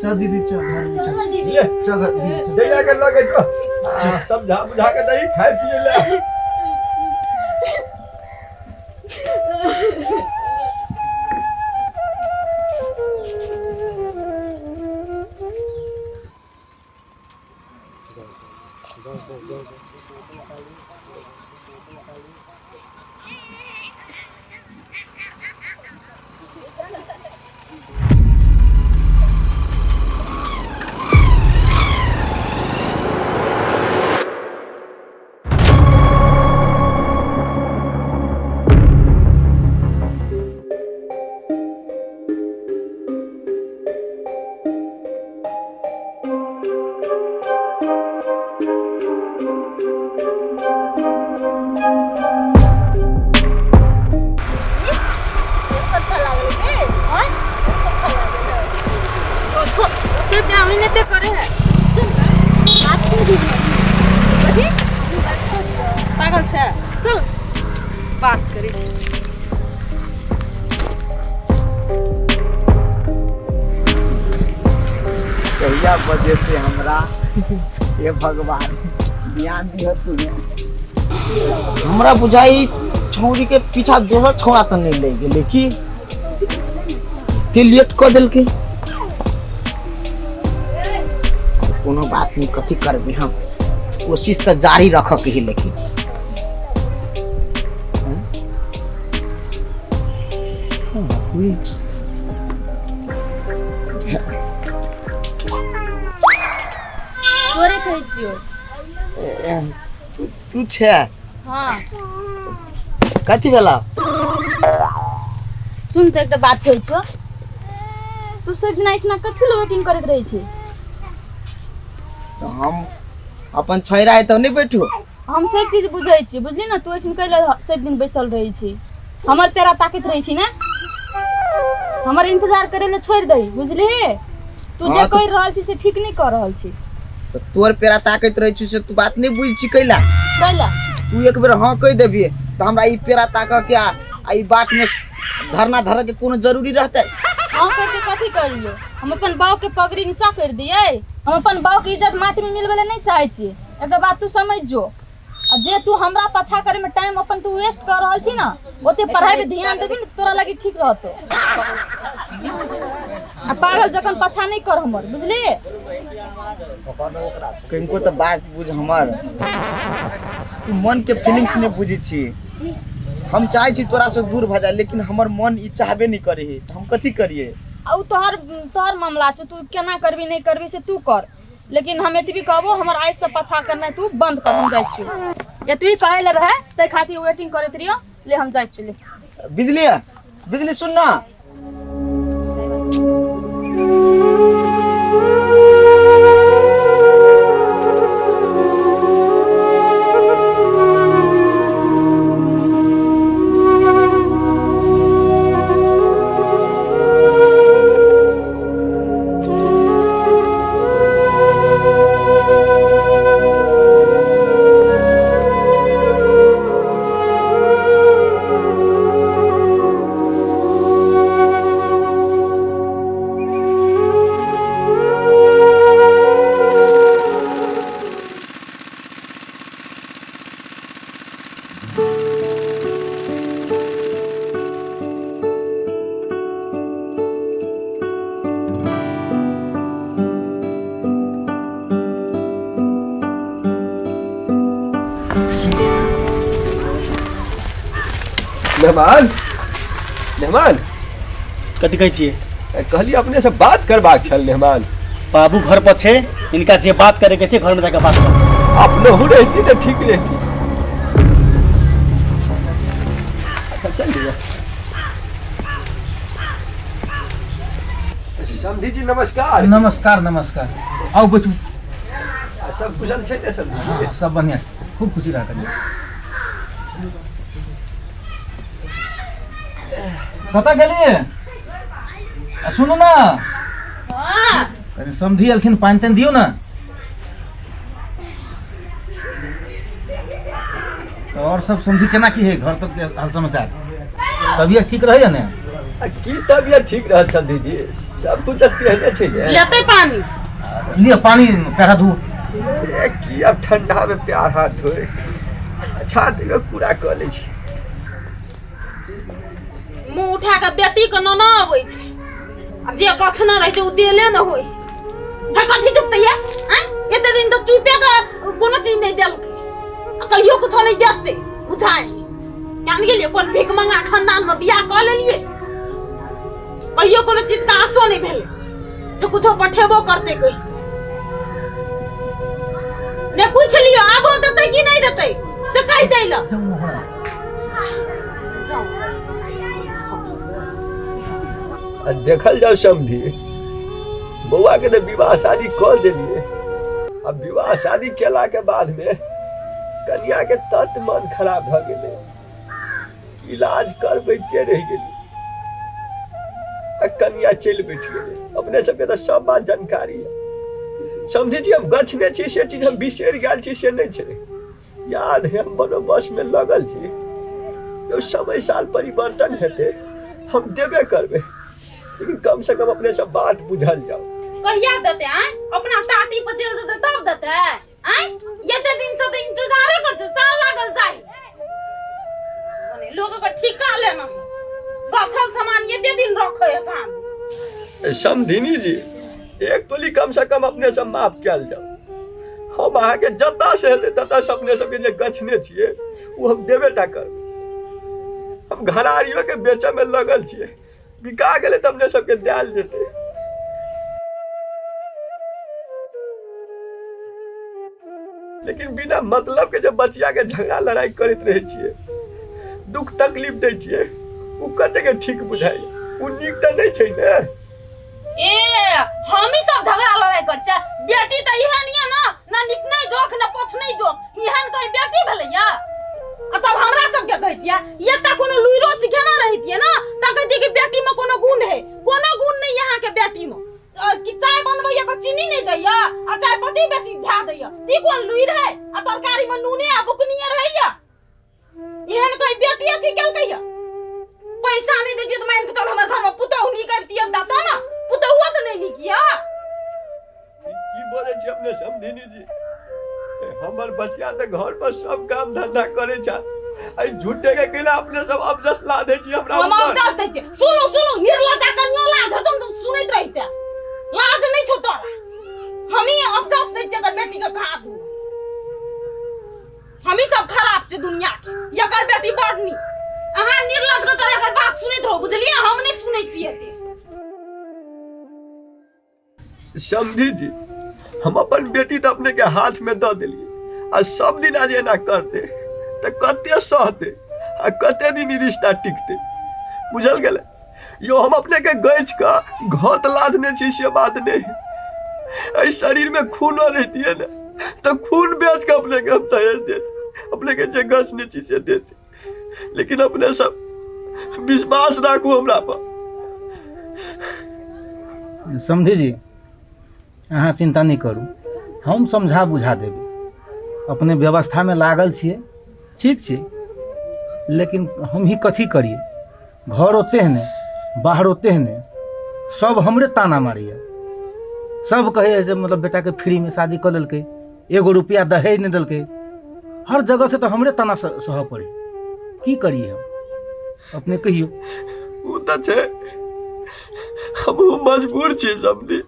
चल दीदी, चल घर में चल। ले चल घर दीदी, चल। दैया के लऽ के जो, आ, समझा बुझा के दही खाय पिए ले। सब दिन ओहिनाते करे है। चल बात कर दी। कथी पागल छै? चल बात करै छी। कहिया बजेते हमरा, हे भगवान ध्यान दिह तू। हमरा बुझाई छौरी के पीछा दोसर छौड़ा तऽ नहि लागि गेलै की? ते लेट कऽ देलकै। कोनो बात नहीं, कथी करबै हम, कोशिश तऽ जारी रखऽ के है। लेकिन तोरे कहै छियौ। तू छै? हाँ। कथी भेला? सुन तऽ, एकटा बात कहै छियौ, तू सब दिना इतना कथी लए वेटिंग करैत रहै छी? हम अपन छैरा है तऽ नहि बैठू? हम सब चीज बुझै छी, बुझली ने? तू एहिठाम कैला सब दिन बैसल रहै छी? हमर पेरा ताकैत रहै छी ने? हमर इंतजार करे ले छोड़ि दही, बुझली? तू जे हाँ, कहि रहल छी से ठीक नहि कऽ रहल छी। तऽ तोर पेरा ताकैत रहै छी से तू बात नहि बुझै छी। कैला? कैला? तू एक बेर हाँ कहि देबही तऽ हमरा ई पेरा ताकऽ के आ ई बाट में धरना धरऽ के कोनो जरूरी रहतै? हाँ कहि के कथी करियो? हम अपन बाप के पगड़ी नीचा कर दियै? हम अपन बाप के इज्जत माटी में मिलबै ले नहि चाहै छियै। एकटा बात तू समझ जो, आ जे तू हमरा पाछा करे में टाइम अपन तू वेस्ट कर रहल छी ना, ओते पढ़ाई पे ध्यान देबी ने तऽ तोरा लागी ठीक रहतो। आ पागल जखन पाछा नहीं कर हमर, बुझली? कनिको तऽ बात बुझ हमर। तू मन के फीलिंग्स नहि बुझै छी। हम चाहै छी तोरा से दूर भऽ जाए, लेकिन हमर मन ई चाहबे नहि करै है, तऽ हम कथी करियै? आ उ तोहर तोहर मामला छै, तू केना करबी नहि करबी से तू कर, लेकिन हम एतबी कहबो, हमर आइ से पाछा करनाइ तू बंद कर। हम जाइ छियौ, एतबी कहै ले रहे, ताहि खातिर वेटिंग करैत रहियो। ले, हम जाइ छियौ, ले। बिजली, बिजली, सुन ना। मेहमान, मेहमान। कथी कहै छियै? कहलियै अपने से बात करबाक छल मेहमान। बाबू घर पर छै, इनका जे बात करे के छै घर में जाके बात कर। अपनहु रहती तऽ ठीक रहती। अच्छा चल लिअ। समधी जी नमस्कार। नमस्कार नमस्कार, आउ बैठू। सब कुशल छै ने समधी जी? हाँ, सब बढ़िया, खूब खुशी रह करियौ। कतऽ गेलियै? आ सुनू ने, कनि समधी एलखिन, पानि तानि दियौ ने। तऽ आओर सब समधी केना की है? घर तक के हाल समाचार, तबियत ठीक रहैया ने? आ की तबियत ठीक रहत समधी जी, सब कुछ तऽ तेहने छै ने। लेतै पानी? लिअ पानी, पैर हाथ धो। ए, की अब ठंडा में प्यार हाथ धोए? अच्छा तैयो पूरा कऽ लै छी। मुँह उठा कऽ बेटी के नोना अबै छै आ जे गछने रहै छै ओ देले न होय है। कथी चुपतै ये? आँय, एते दिन तऽ चुपे के कोनो चीज नहि देलकै आ कहियो कुछो नहि देतै बुझाइ। जान गेलियै कोन भीख मंगा खानदान में बियाह कऽ लेलियै। कहियो कोनो चीज के आशो नहि भेलै जे कुछो पठेबो करतै। कही ने पूछ लियो, आबो देतै कि नहि देतै से कहि दै लए। आ देखल जाओ समधी, बौआ के तऽ विवाह शादी कऽ देलियै। आ विवाह शादी केला के बाद में कनिया के तत मन खराब भऽ गेलै, इलाज करबैते रहि गेली। आ कनिया चलि बैठ गेलै। अपने सबके तऽ सब बात जानकारी है। समझै छी हम गछने छी से चीज हम बिसरि गेल छी से नहि छै, याद है हम बनो बस में लगल छी। यो समय साल परिवर्तन हेतै हम देबे करबै, लेकिन कम से कम अपने सब बात बुझल जाओ। कहिया देते आय? अपना टाटी पर चल देते तब देते आय? एते दिन से तऽ इंतजारे कर छे, साल लागल जाय मने लोग के ठिका लेना है, गछल सामान एते दिन रखे है कहाँ। समधिनी जी एक तोली कम से कम अपने सब माफ कयल जाओ। हम अहाँके जतऽ से हेतै ततऽ से अपने सबके जे गछने छियै ओ हम देबे टा करबै। हम घरारियो के बेचऽ में लगल छियै, बिका गेलै तऽ अपने सबके देल जेतै। लेकिन बिना मतलब के जे बचिया के झगड़ा लड़ाई करैत रहै छियै, दुख तकलीफ दै छियै, ओ कते के ठीक बुझाइ, ओ नीक तऽ नहि छै ने। ए हम ही सब झगड़ा लड़ाई कर छै, बेटी तऽ एहन ये ना, ना निपनै जोख ना पोछनै जोख, एहन कहीं बेटी भेलैया? आ तब हमरा सबके कहै छियै, एकटा कोनो लुइरो सिखेना रहितियै ना तऽ कहितियै कि बेटी में कोनो गुण है, कोनो गुण नहीं यहाँ के बेटी में। कि चाय बनबैया तऽ चीनी नहीं दैया आ चाय पत्ती बेसी धए दैया, ई कोन लुइर है? आ तरकारी में नूने आ बुकनिये रहैया, एहन कहीं बेटी अथी केलकैया? पैसा नहीं दैतियै तऽ मानि के चल हमर घर में पुतहु नीक अबितियै दाता ना, पुतहुओ तऽ नहीं नीक यऽ। की बोलै छी अपने समधिनी जी? हमर बचिया तऽ घर पर सब काम धंधा करै छै, एहि झूठे के केना अपने सब अबजस ला दै छी हमरा हम ऊपर? अबजस दै छियै? सुनू सुनू, निर्लज्जा कनियो लाज हेतौ ने तऽ सुनैत रहिते, लाज नहीं छौ तोरा? हमही अबजस दै छियै एकर बेटी के कहाँ दू, हमही सब खराब छै दुनिया के, एकर बेटी बड़ नीक। अहाँ निर्लज के तरह एकर बात सुनैत रहू, बुझलियै? हम नहीं सुनै छियै एते। समधी जी हम अपन बेटी तऽ अपने के हाथ में दऽ देलियै आ सब दिन आज एना करते तऽ कते सहते आ कते दिन ई रिश्ता टिकते, बुझल गेलै? यो हम अपने के गछि कऽ घत लादने छी से बात नहीं, एहि शरीर में खूनो रहितियै ने तऽ खून बेच कऽ अपने के हम दहेज देते, अपने के जे गछने छी से देते, लेकिन अपने सब विश्वास राखू हमरा पर। समधी जी अहाँ चिंता नहीं करू, हम समझा बुझा देबै। अपने व्यवस्थामे लागल छियै, ठीक छै, लेकिन हम ही कथी करियै? घर ओते ने बाहर ओते ने सब हमरे ताना मारैया, सब कहैया जे मतलब बेटाके फ्रीमे शादी कऽ लेलकै, एगो रुपया दहेज नहि देलकै, हर जगह से तऽ हमरे ताना सहऽ पड़ै। की करियै हम? अपने कहियौ। ओ तऽ छै, हमहूँ मजबूर छी समधी।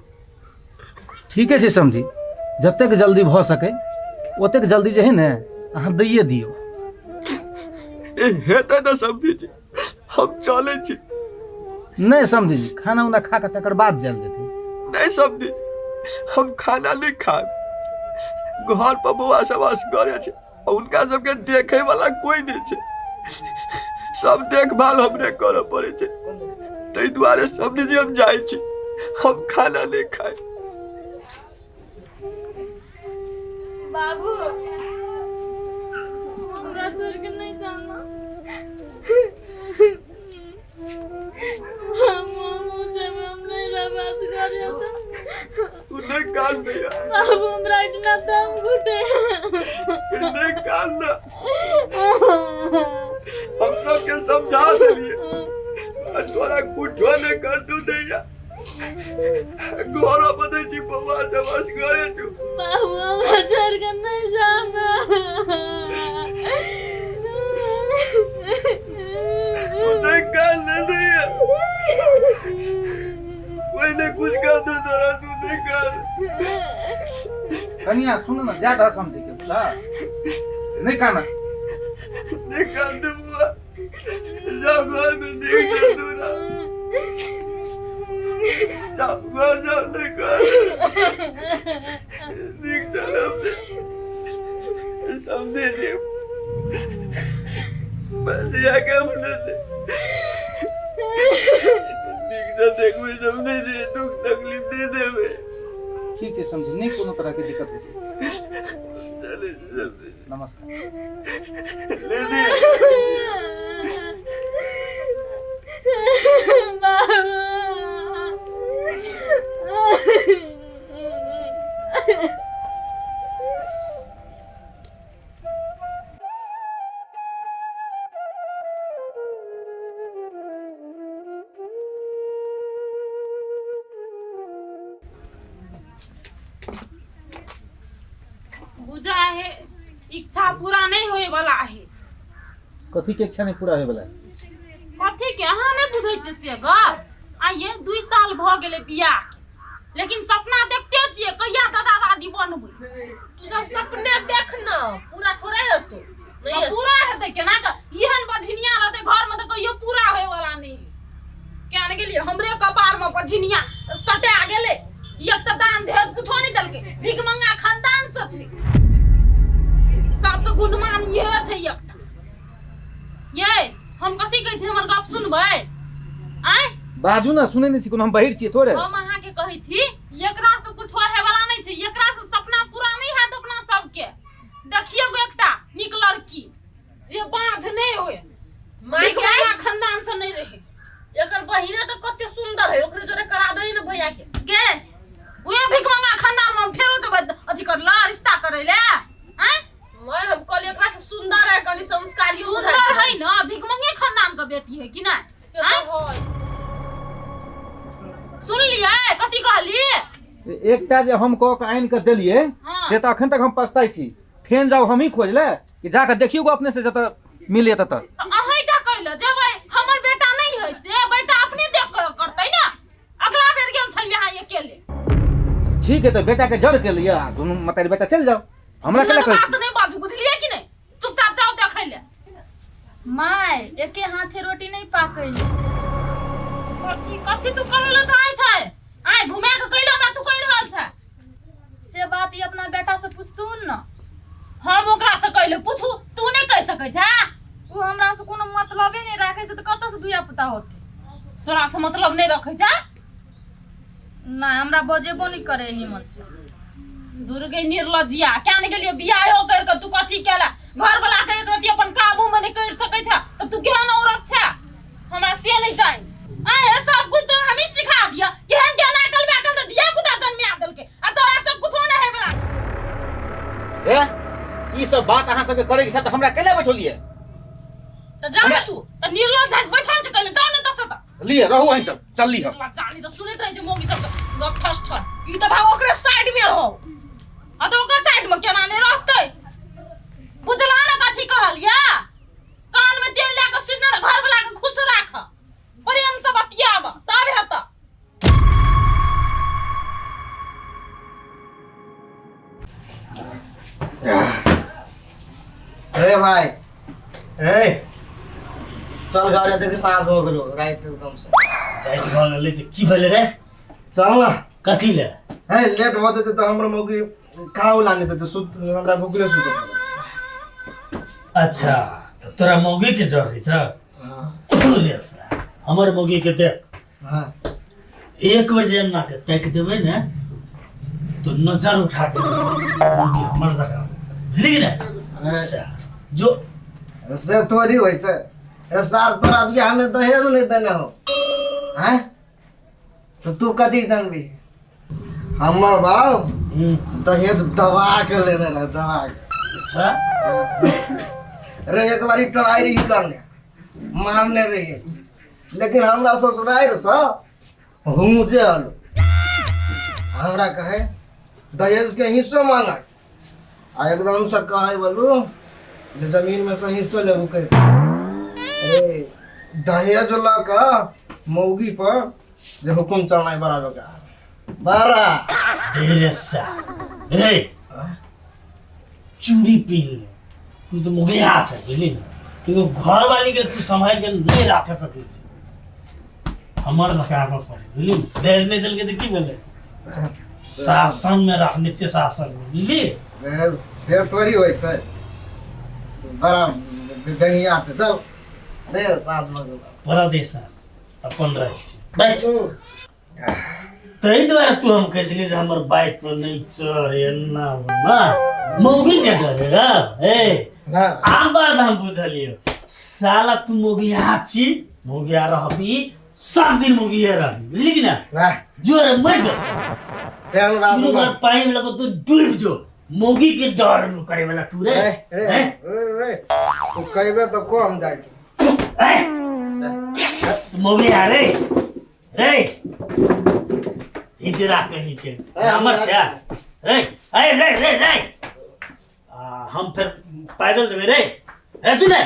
ठीके छै समधी, जतेक जल्दी भऽ सकै ओतेक जल्दी जे है ने अहाँ दैए दियौ। ए हेतै तऽ समधी जी हम चलै छी। नहि समधी जी, खाना उना खा कऽ तकर बाद जायल जेतै। नहि समधी जी, हम खाना नहि खायब, घर पर बौआ सब असगरे छै, हुनका सबके देखे वाला कोई नहीं छै, सब देखभाल हमरे करऽ पड़ै छै, ताहि दुआरे समधी जी हम जाइ छी, हम खाना नहि खाय। बाबू तोरा छोड़ के नहीं जाना, हम हम नहीं रह असगरे। तू नहीं कान भैया। बाबू हमरा इतना दम घुटे। नहीं कान ना, हम सबके समझा देलिए, तोरा कुछो नहीं कर दू दैया, घर बदै छी बौआ सब असगरे छु। बाबू हमरा छोड़ के नहीं जाना। तू नहीं कान नहीं दैया, कोई नहीं कुछ कर दे तोरा, तू नहीं कर। कनिया सुन ना, जा दह समझी के बुझला नहीं काना। नहीं कान दे बुआ, जाओ घर में नहीं कर दू ना, जाओ घर जाओ, नहीं कर नहीं चलो समझे जी बचिया के अपने से नीक से देखबे समझे जी, दुख तकलीफ नहीं देबे। ठीक छै समझी, नहीं कोनो तरह के दिक्कत हेतै। चले समझे। नमस्कार। ले दे। बाबू। इच्छा पूरा नहीं होए वाला है। कथी के इच्छा नहीं पूरा होए वाला? कथी के अहाँ नहीं बुझै छियै से गप। आइए 2 साल भऽ गेलै बियाह के, लेकिन सपना देखते छियै कहिया दादा दादी बनबै। तू सब सपने देख ना, पूरा थोड़े हेतौ। नहीं आ हेतौ। पूरा हेतै केना के? एहन बझनिया रहतै घर में तऽ कहियो पूरा होए वाला नहीं। क्या ने गेलियै हमरे कपार में बझनिया सटा गेलै। एक तऽ दान दहेज कुछो नहीं देलकै, भिखमंगा खानदान से छै, सबसे गुणमान इहे छै एकटा। ये हम कथी कहै छी, हमर गप सुनबै? आँय बाजू ना, सुनै नहि छी कोनो, हम बहिर छियै थोड़े। हम अहाँके कहै छी एकरा से कुछो होय वाला नहीं छै, एकरा से सपना पूरा नहीं हैत अपना सबके। देखियौ गो एकटा नीक लड़की जे बाँझ नहीं होय, माय गे। भिखमंगा खानदान से नहीं रहे। एकर बहिने तो कते सुंदर है, ओकरे जोरे करा दही ने भैया के। गे उहे भिखमंगा खानदान में हम फेरो जेबै अथी करला रिश्ता करै ले? आँय मैं हम कहलिए एकरा से सुंदर है, कनी संस्कारी सुंदर है ना, भिखमंगे खानदान के बेटी है कि नहीं? आँय? सुन लियै कथी कहली? एकटा जे हम कऽ के आनि कऽ देलियै हाँ। से तऽ अखन तक हम पछताइ छी। फेन जाउ हमही खोज ले कि जाकऽ देखियौ गो अपने से जतऽ मिले ततऽ। तऽ अहीं टा कहै लए जेबै, हमर बेटा नहीं है से बेटा अपने देख कऽ करतै ना। अगला बेर गेल छलियै अहाँ अकेले। ठीक है, तऽ बेटा के जड़ के लिअ आ दुनू मतारी बेटा चलि जाउ, हमरा केला कहै बात छी? नहीं बाजू, बुझलियै कि नहीं? चुपचाप जाउ देखै लए। My एके हाथे रोटी नहीं पाकै। कथी कथी तू कहै लए चाहै छै? आइ घुमा के कहै लए हमरा तू कहि रहल छै? से बात ई अपना बेटा से पूछतुन न। हम ओकरा से कहै लए पूछू, तू नहीं कहि सकै छै? उ हमरा से कोनो मतलबे नहीं राखै छै तऽ कतऽ से दुइया पुता होतै? तोरा से मतलब नहीं रखै छै? ना, हमरा बजेबो नहीं करे निमन से। दुर्गे निर्लजिया, क्या नहीं गेलियो बियाहो कर के तू कथी केला? घर वाला के एक रति अपन काबू में नहीं कर सकै छै तऽ तू केहन औरत छै? हमरा से नहीं चाही। आए सब कुछ तो हमी सिखा दिया, केहन केहन अकल बाकल तऽ धिया पुता जन्मिया देलकै आ तोरा सब कुछो नहीं है बला छै। ए ई सब बात अहाँ सबके करे के छै तऽ हमरा केला बैठलियै? तऽ जा ने तू तऽ निर्लज भए बैठल छै, कहले जाउ ने तऽ से तऽ। लिए रहू अहीं सब, चल हम। जानी तऽ सुनैत रहै छै मौगी सब गप ठस ठस। ई तऽ भाव ओकरे साइड में हो। आ तऽ ओकर साइड में केना नहीं रहतै? बुझला ने कथी कहलियै? कान में तेल लए कऽ सुनि ने, घर वाला के खुश राख, प्रेम से बतियाब तब हेतऽ। अरे भाई ए चल घरे, देख साँझ हो गेलो, राति एकदम से राति भऽ गेलै तऽ की भेलै रे? चल ना। कथी ले? हे लेट भऽ जेतै तऽ हमर मौगी खाओ लाने देतै, सुत हमरा भुखले सुत। अच्छा तऽ तोरा मौगी के डर रहै छ? रे हमर मौगी के देख, हाँ। एक बेर जे एना के ताकि देबै ने तो नजर उठा के मौगी हमर जगह, बुझली कि ने? जो से थोड़ी होइ छै रे सार, तोरा बियाह में दहेज नहीं देने हो हैं तो तू कथी जानबी? हमर बाप दहेज दबा के लेने रहे, दबा के। अच्छा रे एक बारी ट्राई रही करने, मारने रही, लेकिन हमरा ससुराल से हुँ जे हलो हमरा कहे दहेज के हिस्सो मांगा आ एकदम से कहे बोलू जे जमीन में से हिस्सो लेबू कह। अरे दहेज लऽ कऽ मौगी पर जे हुकुम चलनाइ बड़ा बेकार बड़ा। रे सा रे चूड़ी पीन ले, तू तो मुगिया छै, बुझली ने? एगो घरवाली के तू सम्हारि के नहीं राख सकै छी, हमर धक्का पर पड़े, बुझली ने? दहेज नहीं देलकै तऽ की भेलै? शासन में रखने छियै, शासन में, बुझली? दहेज फेर थोड़ी होइ छै, बड़ा बेंगिया छै। चल दे साथ में परदेश अपन रहै छै बैठ। ताहि दुआरे तू हम कहै छलियै जे हमर बाइक पर नहि चढ़, एना ओना मौगी के डरे रे। ए आब बात हम बुझलियो, साला तू मौगिया छी, मौगिया रहबी, सब दिन मौगिया रहबी, बुझली कि ना? जोरे मर जस तेहन बात शुरू नहि। बार पानि में लगो तू डूब जो, मौगी के डर में करे वाला तू रे। रे, रे, हैं? रे, रे, तू कहबे तऽ कम जाइ छौ। मौगी आ रे रे हिजरा कहीं के हमर छै रे, ए रे रे रे। आ हम फेर पैदल जेबै रे। रे सुने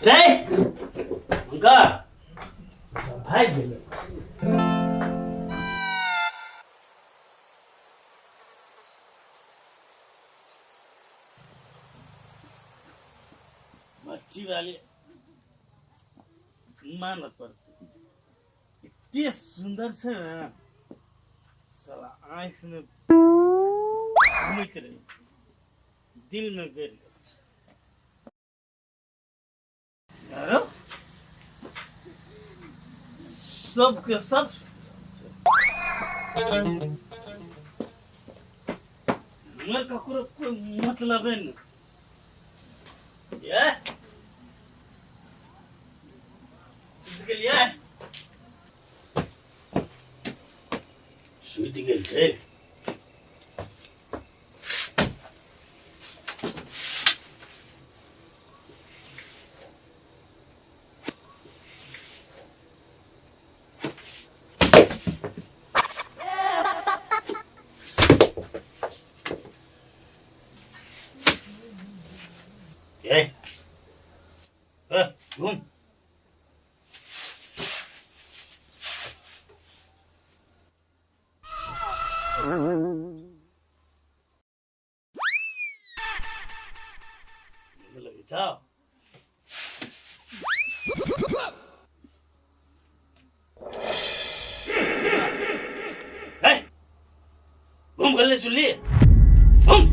रे, हुनकर भागि गेलै। बच्ची वाली मानऽ पड़तै, एते सुन्दर छै ने, साला आँखिमे घुमैत रहै, दिलमे गड़ि गेल छै। आरो सबके सब हमर ककरो कोई मतलबे नहि ये। सुति गेलियै? सुति गेल छै। ए, ए, घूम। लगै छौ? ए, घूम गले सुनलिए, घूम।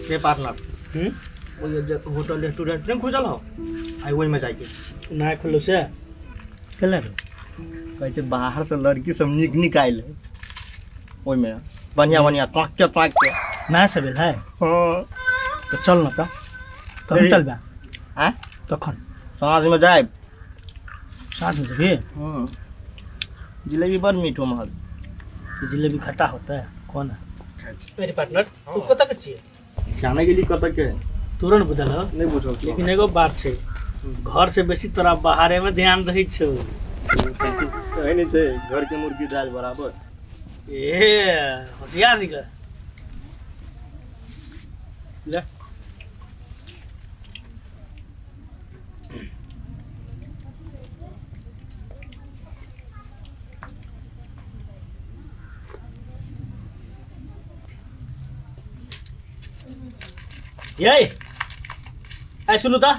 रे पार्टनर, ओहि जे होटल रेस्टोरेंट नहीं खुजल हो, आई ओहिमे जाइके। नहि खुललो से केला रे? कहै छै बाहर से लड़की सब नीक नीक आयल है ओहिमे, बढ़िया बढ़िया ताक के ताक के। नया सब है? हाँ। तो चल न त, कखन चलबे? आँय? कखन? साँझमे जायब। साँझ में जेबही? हम्म, जिलेबी बड़ मीठ महल। ई जिलेबी खट्टा होता है कौन है? मेरे पार्टनर, तू कतऽ के छियै? जाने गेली कतऽ के। तोरो ने बुझल हो? नहि बुझल छौ। लेकिन एगो बात छै, घर से बेसी तोरा बाहरे में ध्यान रहै छौ। कहै नहि छै, घर के मुर्गी दालि बराबर। ए होशियार निकल ले। यै, आइ सुनू तऽ,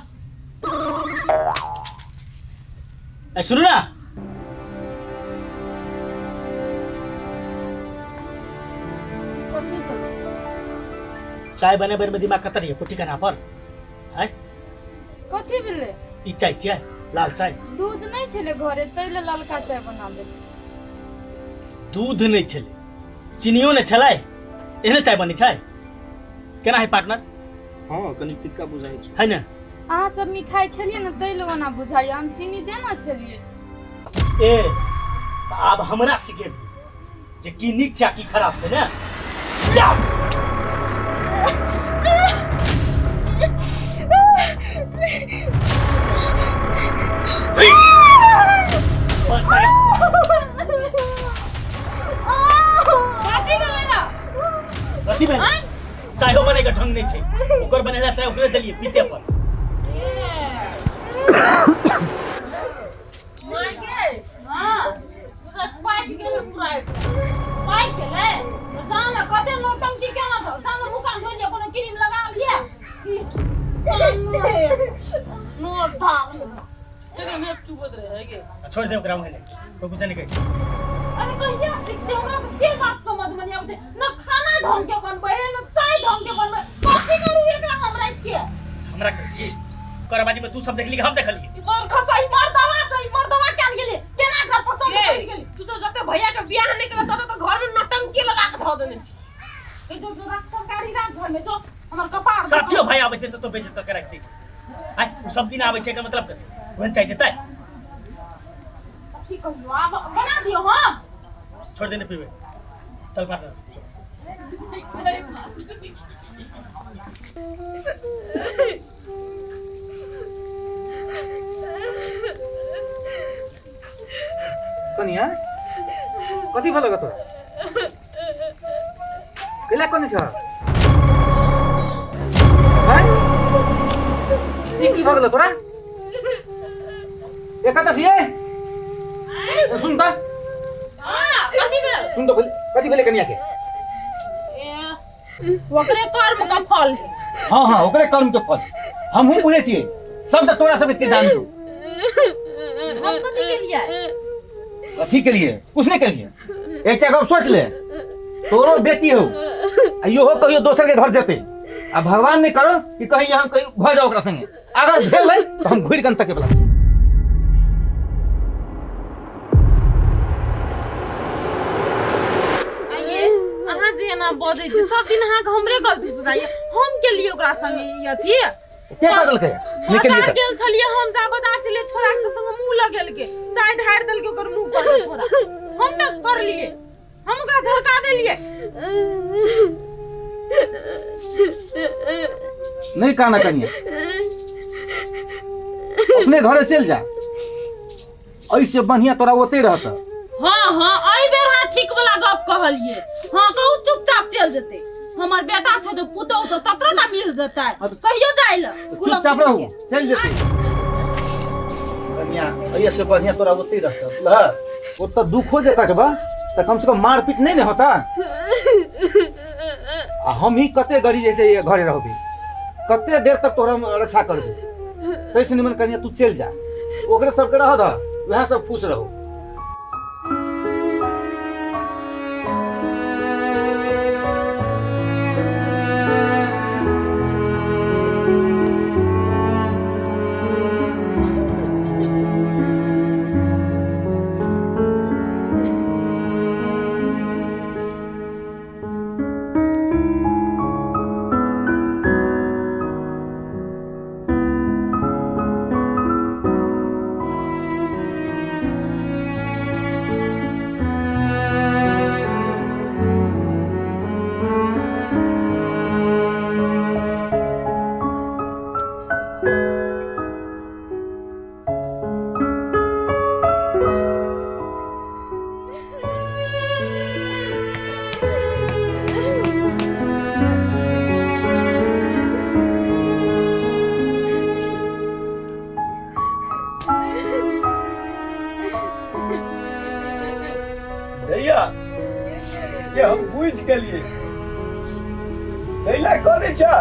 आइ सुनू ना। कथी भेलै? चाय बने बेर में दिमाग कतऽ रहिए कोठी कना पर है? कथी भेलै? ई चाय छियै, लाल चाय। दूध नहि छलै घरे, ताहि लए ललका चाय बना देलियै। दूध नहि छलै, चीनियो नहि छलै, एहने चाय बनै छै? केना है पार्टनर? हँ, कनि फिक्का बुझाइ छै। है ने? अहाँ सब मिठाई खेलियै ने, ताहि लए ओना बुझाइया। हम चीनी देने छलियै। ए, तऽ आब हमरा सिखेबही जे की नीक छै आ की खराब छै ने? या! कथी भेलै रे? कथी भेल? चाहो बने के ढंग नहीं छै, ओकर बनेला चाय ओकरे देलिए पीते पर। माय गे, हाँ, पूरा पाकि गेलै, पूरा पाकि गेलै। तऽ जा ने, कते नौटंकी केना छौ। जा ने, मुँह कान धो लिअ, कोनो क्रीम लगा लिअ। नोट ढाल तेकरा में चुबत रहे गे। छोड़ दे ओकरा, ओहने कोई कुछ नहीं कहे। अरे कहिया सीखते? हमरा तऽ से बात समझ में नहीं आबै छै न। खाना ढंग के बनबै है न चाय ढंग के बनबै कथी करू एकरा हम राखि के हमरा कहै छी करबाजी में तू सब देखली कि हम देखलिए ई गोर खसो ई मर्दवा से ई मर्दवा के आन गेलै केना एकरा पसंद ये। पड़ि गेलै तू सब जते भैया के बियाह नहि केलक तते तऽ घर में नौटंकी लगा के धऽ देने छी ए जो जो राख तरकारी राख घर में जो हमर कपार साथियो भाई आबै छै तऽ तो बेइज्जत कऽ के राखि दै छै आय ओ सब दिन आबै छै एकर मतलब कथी ओहन चाय देतै की कहियो आब बना दियो हम छोड़ देने पीबे चल पार्टनर। कनिया कथी भऽ लगत तोरा कैला कोने छ हैं ई की भऽ गेल तोरा ए कतऽ छियै ए, सुन तऽ हां कथी भेल सुन तऽ पहिले कथी भेलै कनिया के ए, ओकरे कर्म का फल है हाँ हाँ ओकरे कर्म के फल हमहूँ बुझै छियै सब तऽ तोरा सबके जान छौ हम कथी केलियै कथी के लिए कुछ नहीं के लिए एकटा गप सोच ले तोरो बेटी हो आ इहो कहियो दोसर के घर जेते आ भगवान नहीं करो कि कहीं यहाँ कहीं भऽ जाओ ओकरा संगे अगर भेल तो हम घुरि कन तके बला छी। आइए अहाँ जे एना बजै छी सब दिन अहाँके हमरे गलती सुझाइए हम केलियै ओकरा संगे ई अथी के कऽ देलकै नहि केलियै बाजार तऽ गेल छलियै हम जा बाजार से ले छोरा के संग मुंह लगेलकै चाय ढारि देलकै ओकर मुंह पर के छोरा हम न करलियै हम ओकरा झरका देलियै नहीं काना कनिया अपने घरे चल जा ऐसे बढ़िया तोरा ओते रहता हाँ हाँ एहि बेर अहाँ ठीक वाला गप कहलियै हाँ कहू चुपचाप चलि जेतै हमर बेटा छै तऽ पुतहु तऽ 17 टा मिल जेतै कहियो जाय लए चुपचाप रहू चल जेतै कनिया ऐसे बढ़िया तोरा ओते रहता बुझलह ओतऽ दुखो जे कटबा तऽ कम से कम मारपीट नहीं ने होता आ हम ही कते गरी जे छै घरे रहबे कते देर तक तोरा हम रक्षा करबे तैसे निमन कनिया तू चलि जा ओकरे सबके रह दह वएह सब खुश रहो। भैया ये हम बुझ गेलिए कैला करे छा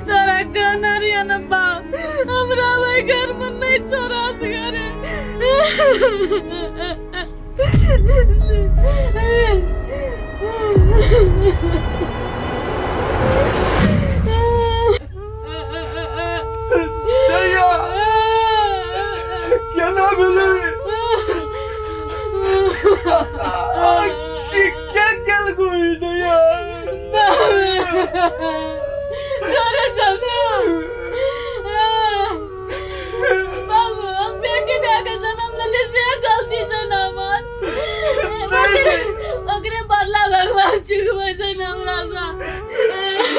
तोरा कहना रहियो न बाप हमरा ओहि घर में नहीं छोड़ा सगरे दैया केना भेलै की के केलको ई दैया तोरे जमे बाबू हम बेटी ब्याह के जन्म लेली से गलती से ना मान ओकरे ओकरे बदला भगवान चुकबै छै ने हमरा सँ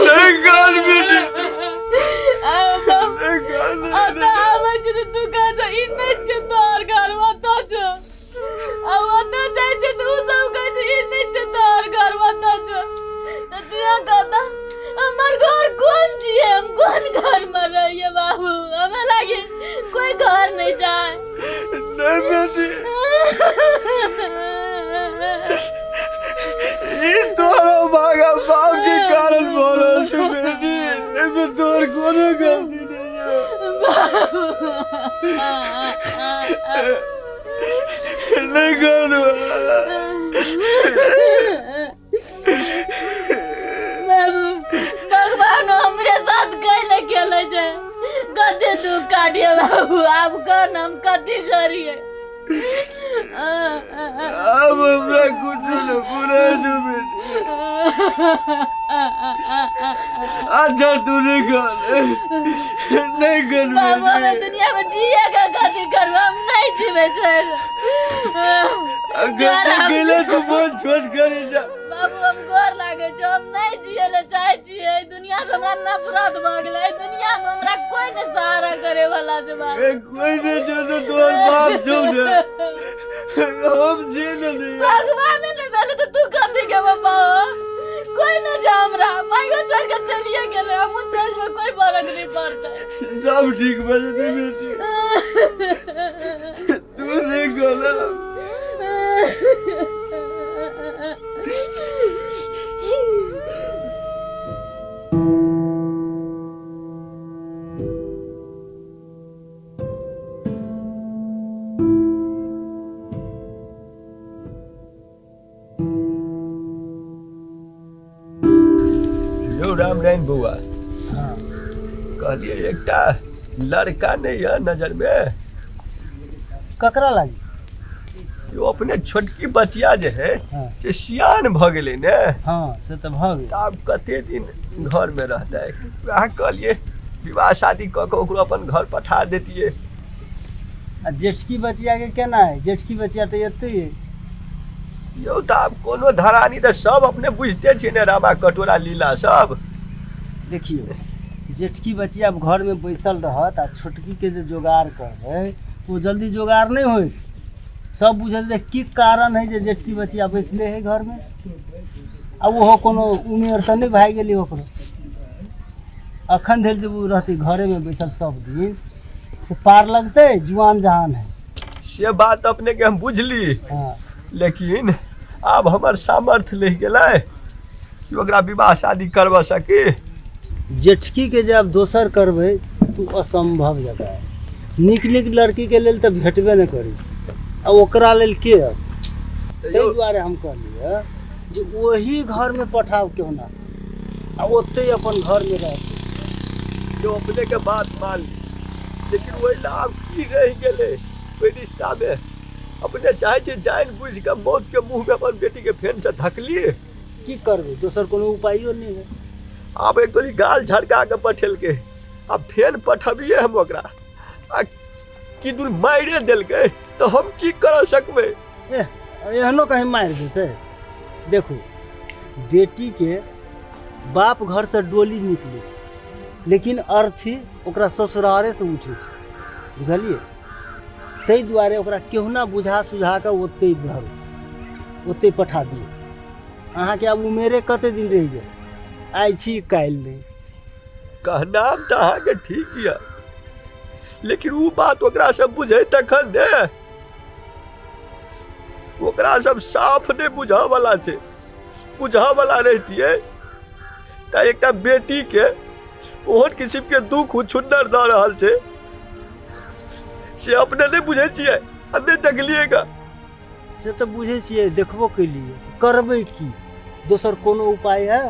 नहीं कर बेटी अब आबै छै तऽ तू कहै छै ई नहि छै तोहर घर ओतऽ छौ आ ओतऽ जाइ छै तऽ उ सब कहै छै ई नहि छै तोहर घर ओतऽ छौ तऽ तू यहाँ कहता हमर घर कोन छियै हम कोन घर में रहिए बाबू हमरा लागे कोई घर नहीं जाए नहीं बेटी ई तोरा भागा बाप के कारण बोलल छौ बेटी एमे तोर कोनो गलती नहीं है नहीं करू बाबू एहनो हमरे साथ कैले खेले छै कते दुख काटिए बाबू आब कह हम कथी करिए अब हमरा कुछ न पूरा जो अच्छा तू नहीं कर नहीं कर बाबू हमें दुनिया में जिए का कथी करब हम नहीं जीवे छोड़ अकेले तू बहुत छोट करे जा बाबू हम गोर लागे छो हम नहीं जिए ले चाहे छियै दुनिया से हमरा नफरत भऽ गेलै एहि दुनिया में हमरा कोई नहीं सहारा करे वाला छै बाबू ए कोई नहीं छो तो तोहर बाप छौ ने हम जे ने दे भगवान ने भेलै तऽ तू कथी के बाबा कोई नहीं छै हमरा माइयो छोड़ के चलिए गेलै हमहूँ चलि जेबै कोई फर्क नहीं पड़तै सब ठीक भऽ जेतै बेटी तू नहीं कहला यौ रामनारायण बौआ कहलियै एकटा लड़का नहीं है नजर में ककरा लागी यो अपने छोटकी बचिया जे है हाँ। से सियान भऽ गेलै ने हाँ से तऽ भऽ गेल आब कते दिन घर में रहतै वएह कहलियै विवाह शादी कऽ कऽ ओकरो अपन घर पठा देतियै आ जेठकी बचिया के केना है जेठकी बचिया तऽ एते है यौ तऽ आब कोनो धरानी तऽ सब अपने बुझिते छियै ने रामा कटोरा लीला सब देखियौ जेठकी बचिया आब घरमे बैसल रहत आ छोटकीके जे जोगाड़ करबै तऽ ओ जल्दी जोगाड़ नहि होइत सब बुझल जे की कारण है जे जेठकी बचिया बैसले है घरमे आ ओहो कोनो उमेर तऽ नहि भए गेलै ओकरो अखन धरि जे ओ रहतै घरेमे बैसल सब दिन से पार लगतै जुआन जहान है से बात अपने के हम बुझली हाँ लेकिन आब हमर सामर्थ्य लहि गेलै कि ओकरा विवाह शादी करबा सकी जेठकीके जे आब दोसर करबै तऽ ओ असम्भव जकाँ है नीक नीक लड़कीके लेल तऽ भेटबे नहि करी आ ओकरा लेल के अब ताहि दुआरे हम कहलियै जे ओही घरमे पठाउ केहुना आ ओतहि अपन घरमे रहतै जो अपने के बात मान ली लेकिन ओहि ला आब की रहि गेलै ओहि रिश्तामे अपने चाहे छी जानि बुझि कऽ मौत के मुँह में अपन बेटी के फेन से धकली की करबै दोसर कोनो उपायो नहि है आब एक गोली गाल झड़का के पठेलकै आ फेन पठबियै हम ओकरा आ की दूर मारिए देलकै तऽ हम की कर सकबै एह एहनो कहीं मारि देतै देखू बेटीके बाप घरसँ डोली निकलै छै लेकिन अर्थी ओकरा ससुरारेसँ उठै छै बुझलियै ताहि दुआरे ओकरा केहुना बुझा सुझा कऽ ओतहि धरू ओतहि पठा दियौ अहाँके आब उमेरे कते दिन रहि गेल आइ छी काल्हि नहि कहनाम तऽ अहाँके ठीक यऽ लेकिन ओ बात ओकरा सब बुझै तखन ने ओकरा सब साफ नहि बुझऽ वाला छै बुझऽ वाला रहितियै तऽ एकटा बेटी के ओहन किसिम के दुख उछुन्नर दऽ रहल छै से अपने नहि बुझै छियै आ नहि देखलियै से तऽ बुझै छियै देखबो केलियै करबै की दोसर कोनो उपाय है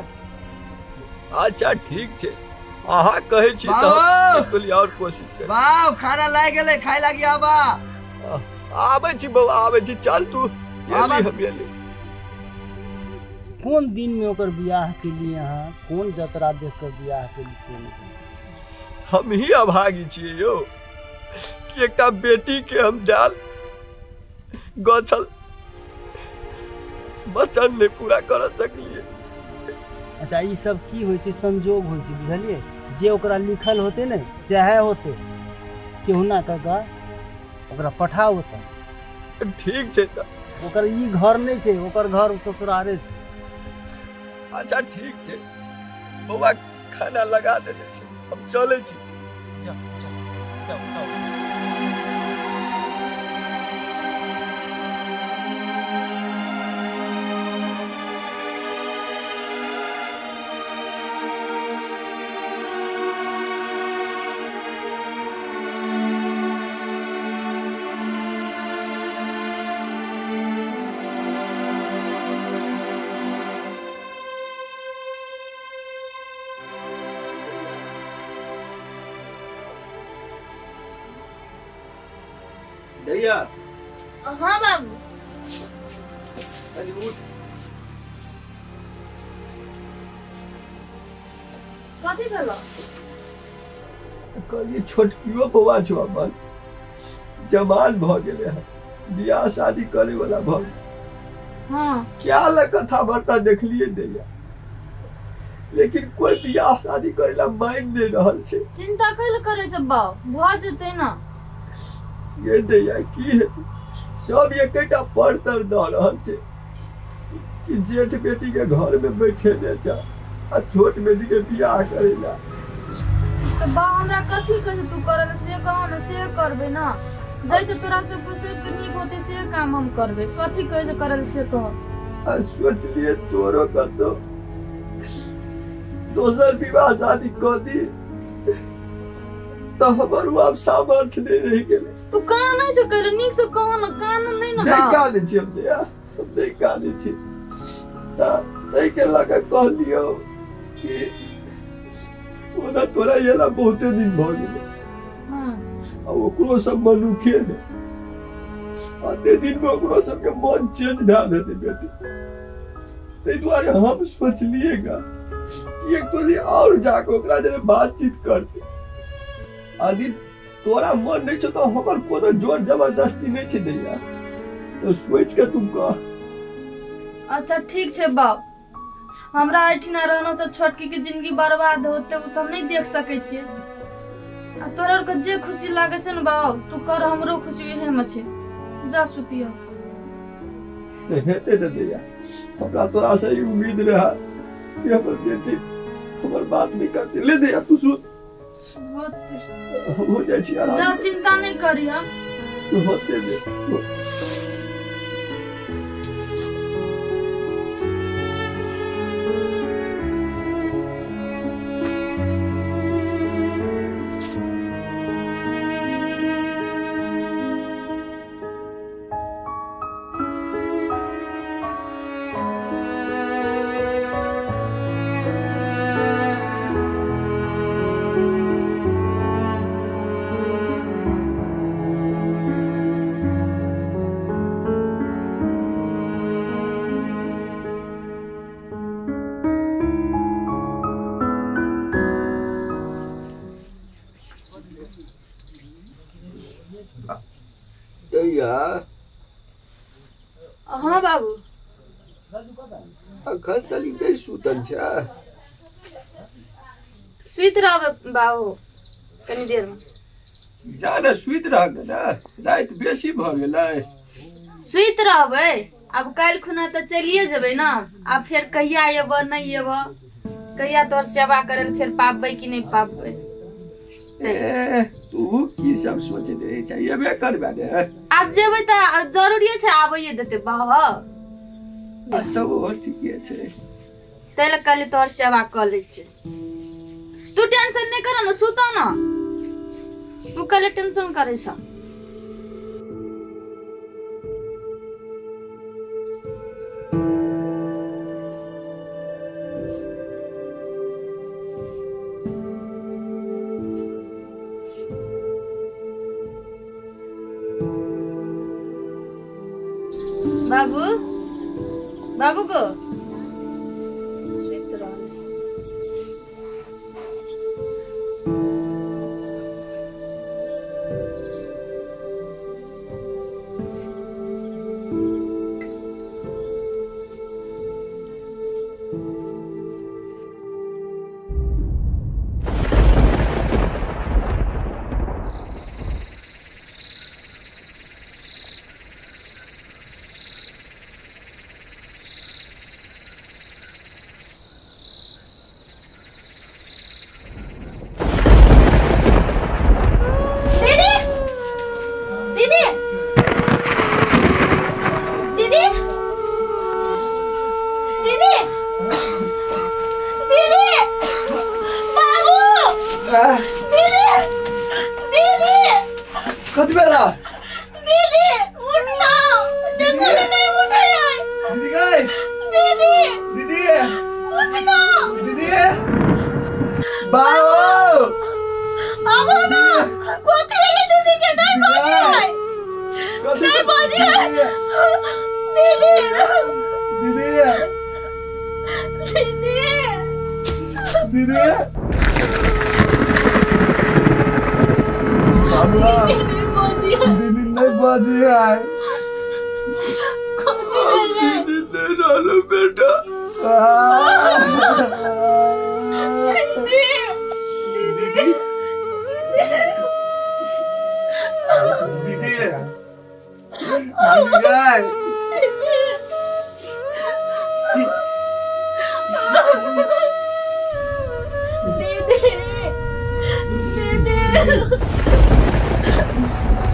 अच्छा ठीक छै अहाँ कहै छी तऽ हम एक गोली आओर कोशिश करी बाप खाना लाग गेलै खाय लागी आबा आबै छी बौआ आबै छी चल तू एली हम एली कोन दिनमे ओकर बियाह केलियै अहाँ कोन जतरा देख कऽ बियाह केली से नहि हम ही अभागी छियै यौ कि एकटा बेटी के हम जाल गछल वचन नहि पूरा कर सकलियै अच्छा ई सब की होइ छै संजोग होइ छै बुझलियै जे ओकरा लिखल होतै ने सएह होतै केहुना कऽ कऽ ओकरा पठाउ ओतऽ ठीक छै तऽ ओकर ई घर नहि छै ओकर घर ससुरारे छै अच्छा ठीक छै बौआ खाना लगा देने छै हम चलै छी जाओ जाओ जाओ जाओ दैया। हाँ बाबू। कनी उठ। कथी भेलो? कहलियै छोटकियो बौआ छौ हमर, जवान भऽ गेलै हन, बियाह शादी करे वाला भऽ गेलै। हाँ। क्या लग कथा वार्ता देखलियै दैया, लेकिन कोई बियाह शादी करे ला मान नहीं रहल छै। चिंता कैल करे छै बाउ, भऽ जेतै ना। ये दैया की है, सब एकेटा पर तर दऽ रहल छै कि जेठ बेटी के घर में बैठे ने जा आ छोट बेटी के बियाह करे ला। तऽ बा हमरा कथी कहै तू करल से कह ने, से करबै ना। जैसे तोरा सबके सबके नीक होतै से काम हम करबै। कथी कहै छै करल से कह। आ सोचलिए तोरो कतौ दोसर विवाह शादी कऽ दी तऽ हमर ओ आब सामर्थ्य नहि रहि गेलै। तू कानै छै करे, नीक से कह ना, कान नहि ने नहि बा। कानै छी हम दैया, हम नहि कानै छी। तऽ ताहिके लऽ कऽ कहलियौ कि ओना तोरा एला बहुते दिन भऽ गेलै। हाँ। आ ओकरो सब मनुखे है, अते दिन में ओकरो सबके मन चेंज भए जेतै बेटी। ताहि दुआरे हम सोचलिएगा कि एक तोरी और जाके ओकरा जरे बातचीत करते। यदि तोरा मन नहीं छौ तो हमर कोनो जोर जबरदस्ती नहीं छै दैया, तो सोच के तू कह। अच्छा ठीक छै बाप, हमरा एहिठिना रहना से छोटकी के जिंदगी बर्बाद होते उ तो हम नहीं देख सकै छियै। आ तोरा आरके जे खुशी लागे छै ने बाप, तू कर, हमरो खुशी उहे में छै। जा सुतियो। हेतै ने दैया, हमरा तोरा से ई उम्मीद रहा कि हमर बेटी हमर बात नहीं करती। ले दैया तू सुत, होते हो जाइ छी आराम। जा, चिंता नहीं करियो। तू होते दे। दैया। हाँ बाबू। अखन तक नहि सुतल छै? सुति रहबै बाबू कनी देर में। जा ने सुति रहबै ने, राति बेसी भऽ गेलै। सुति रहबै, आब काल्हि खुना तऽ चलिए जेबै ने, आब फेर कहिया एबऽ नहि एबऽ, कहिया तोहर सेवा करै लए फेर पाबबै कि नहि पाबबै। ए तू की सब सोच रहे छै, एबे करबे ने। आब जेबै तऽ जरूरिये छै आबैये देतै बाबा। तब ओहो ठीके छै। ताहि लए कहली तोहर सेवा कऽ लै छियै। तू टेंशन नहि कर ने, सुतऽ ने। तू कहले टेंशन करै छ। बाबू, बाबू को सुति रहल। दीदी, दीदी, दीदी, दीदी, दीदी, बाबू, दीदी, दीदी। कथी भेला? दीदी उठ ना, देखो ना नहीं उठे है। दीदी गई। दीदी, दीदी उठ ना। दीदी, बाबू, आबो ना, कथी भेलै दीदी के? नहीं दीदी। कहली है। रहलो। दीदी नहीं बजी है। दीदी नहीं बजी है। कथी भेलै? दीदी नहीं रहलो बेटा। दीदी दीदी दीदी दीदी गाय। दीदी दीदी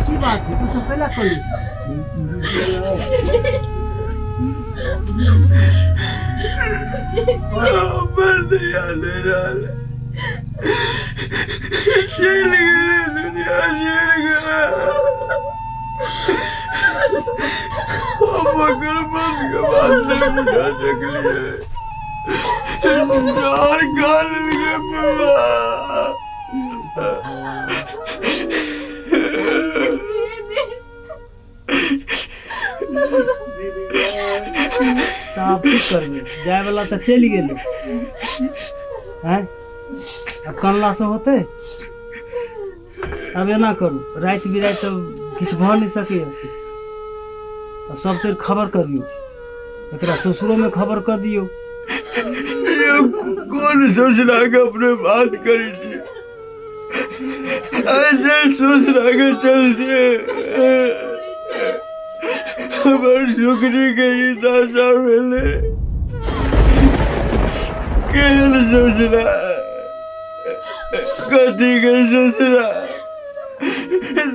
की बात है, तू सब पहला कॉलेज हमर दैया नहीं रहल, चलि गेलै दुनिया चलि गेलै। हम ओकर मन के बात नहि बुझा सकलियै, जान खा लेलकै पूरा। तऽ आब की करबै, जाय वाला तऽ चलि गेलै। आँय, आब कनलासँ होतै? आब एना करू, राति बिराति तऽ किछु भऽ नहि सकैए, तब सब तोर खबर करियौ, एकरा ससुरोमे खबर कऽ दियौ। यौ कोन ससुरा के अपने बात करै छी? ऐसे ससुरा के चलते हमर सुखरी के ई दशा भेलै। केहन ससुरा, कथी के ससुरा,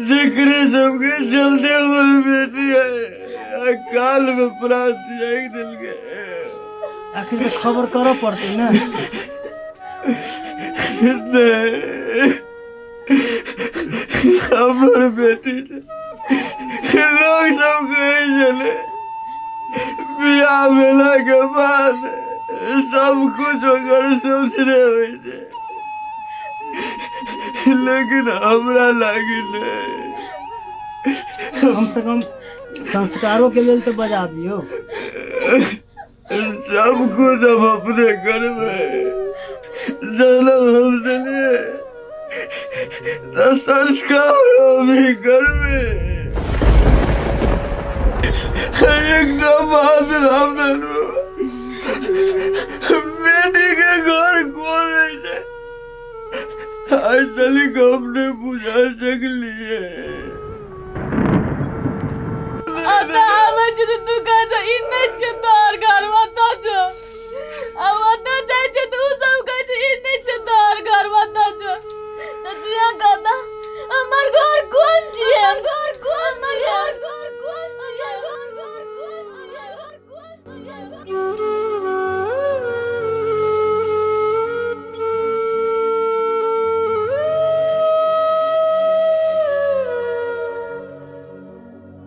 जेकरे सबके चलते हमर बेटी अकाल में प्राण त्याग देलकै। आखिर तऽ खबर करऽ पड़तै ने। नहीं, हमर बेटी छै, लोग सब कहै छलै बियाह भेला के बाद सब कुछ ओकर ससुरे होइ छै, लेकिन हमरा लागी नहि। कम से कम संस्कारों के लेल तऽ बजा दियौ। सब कुछ हम अपने करबै, जनम हम देलियै तऽ संस्कार हम ही करबै। एकटा बात राम बेटी के घर कोन होइ छै, आइ तलिक हम नहि बुझा सकलियै। ओतऽ आबै छै तऽ तू कहै छौ ई नहि छै तोहर घर, ओतऽ छौ। आ ओतऽ जाइ छै तऽ उ सब कहै छै ई नहि छै तोहर घर, ओतऽ छौ। तऽ तू यहाँ कहता हमर घर कोन छियै? हमर घर कोन छियै?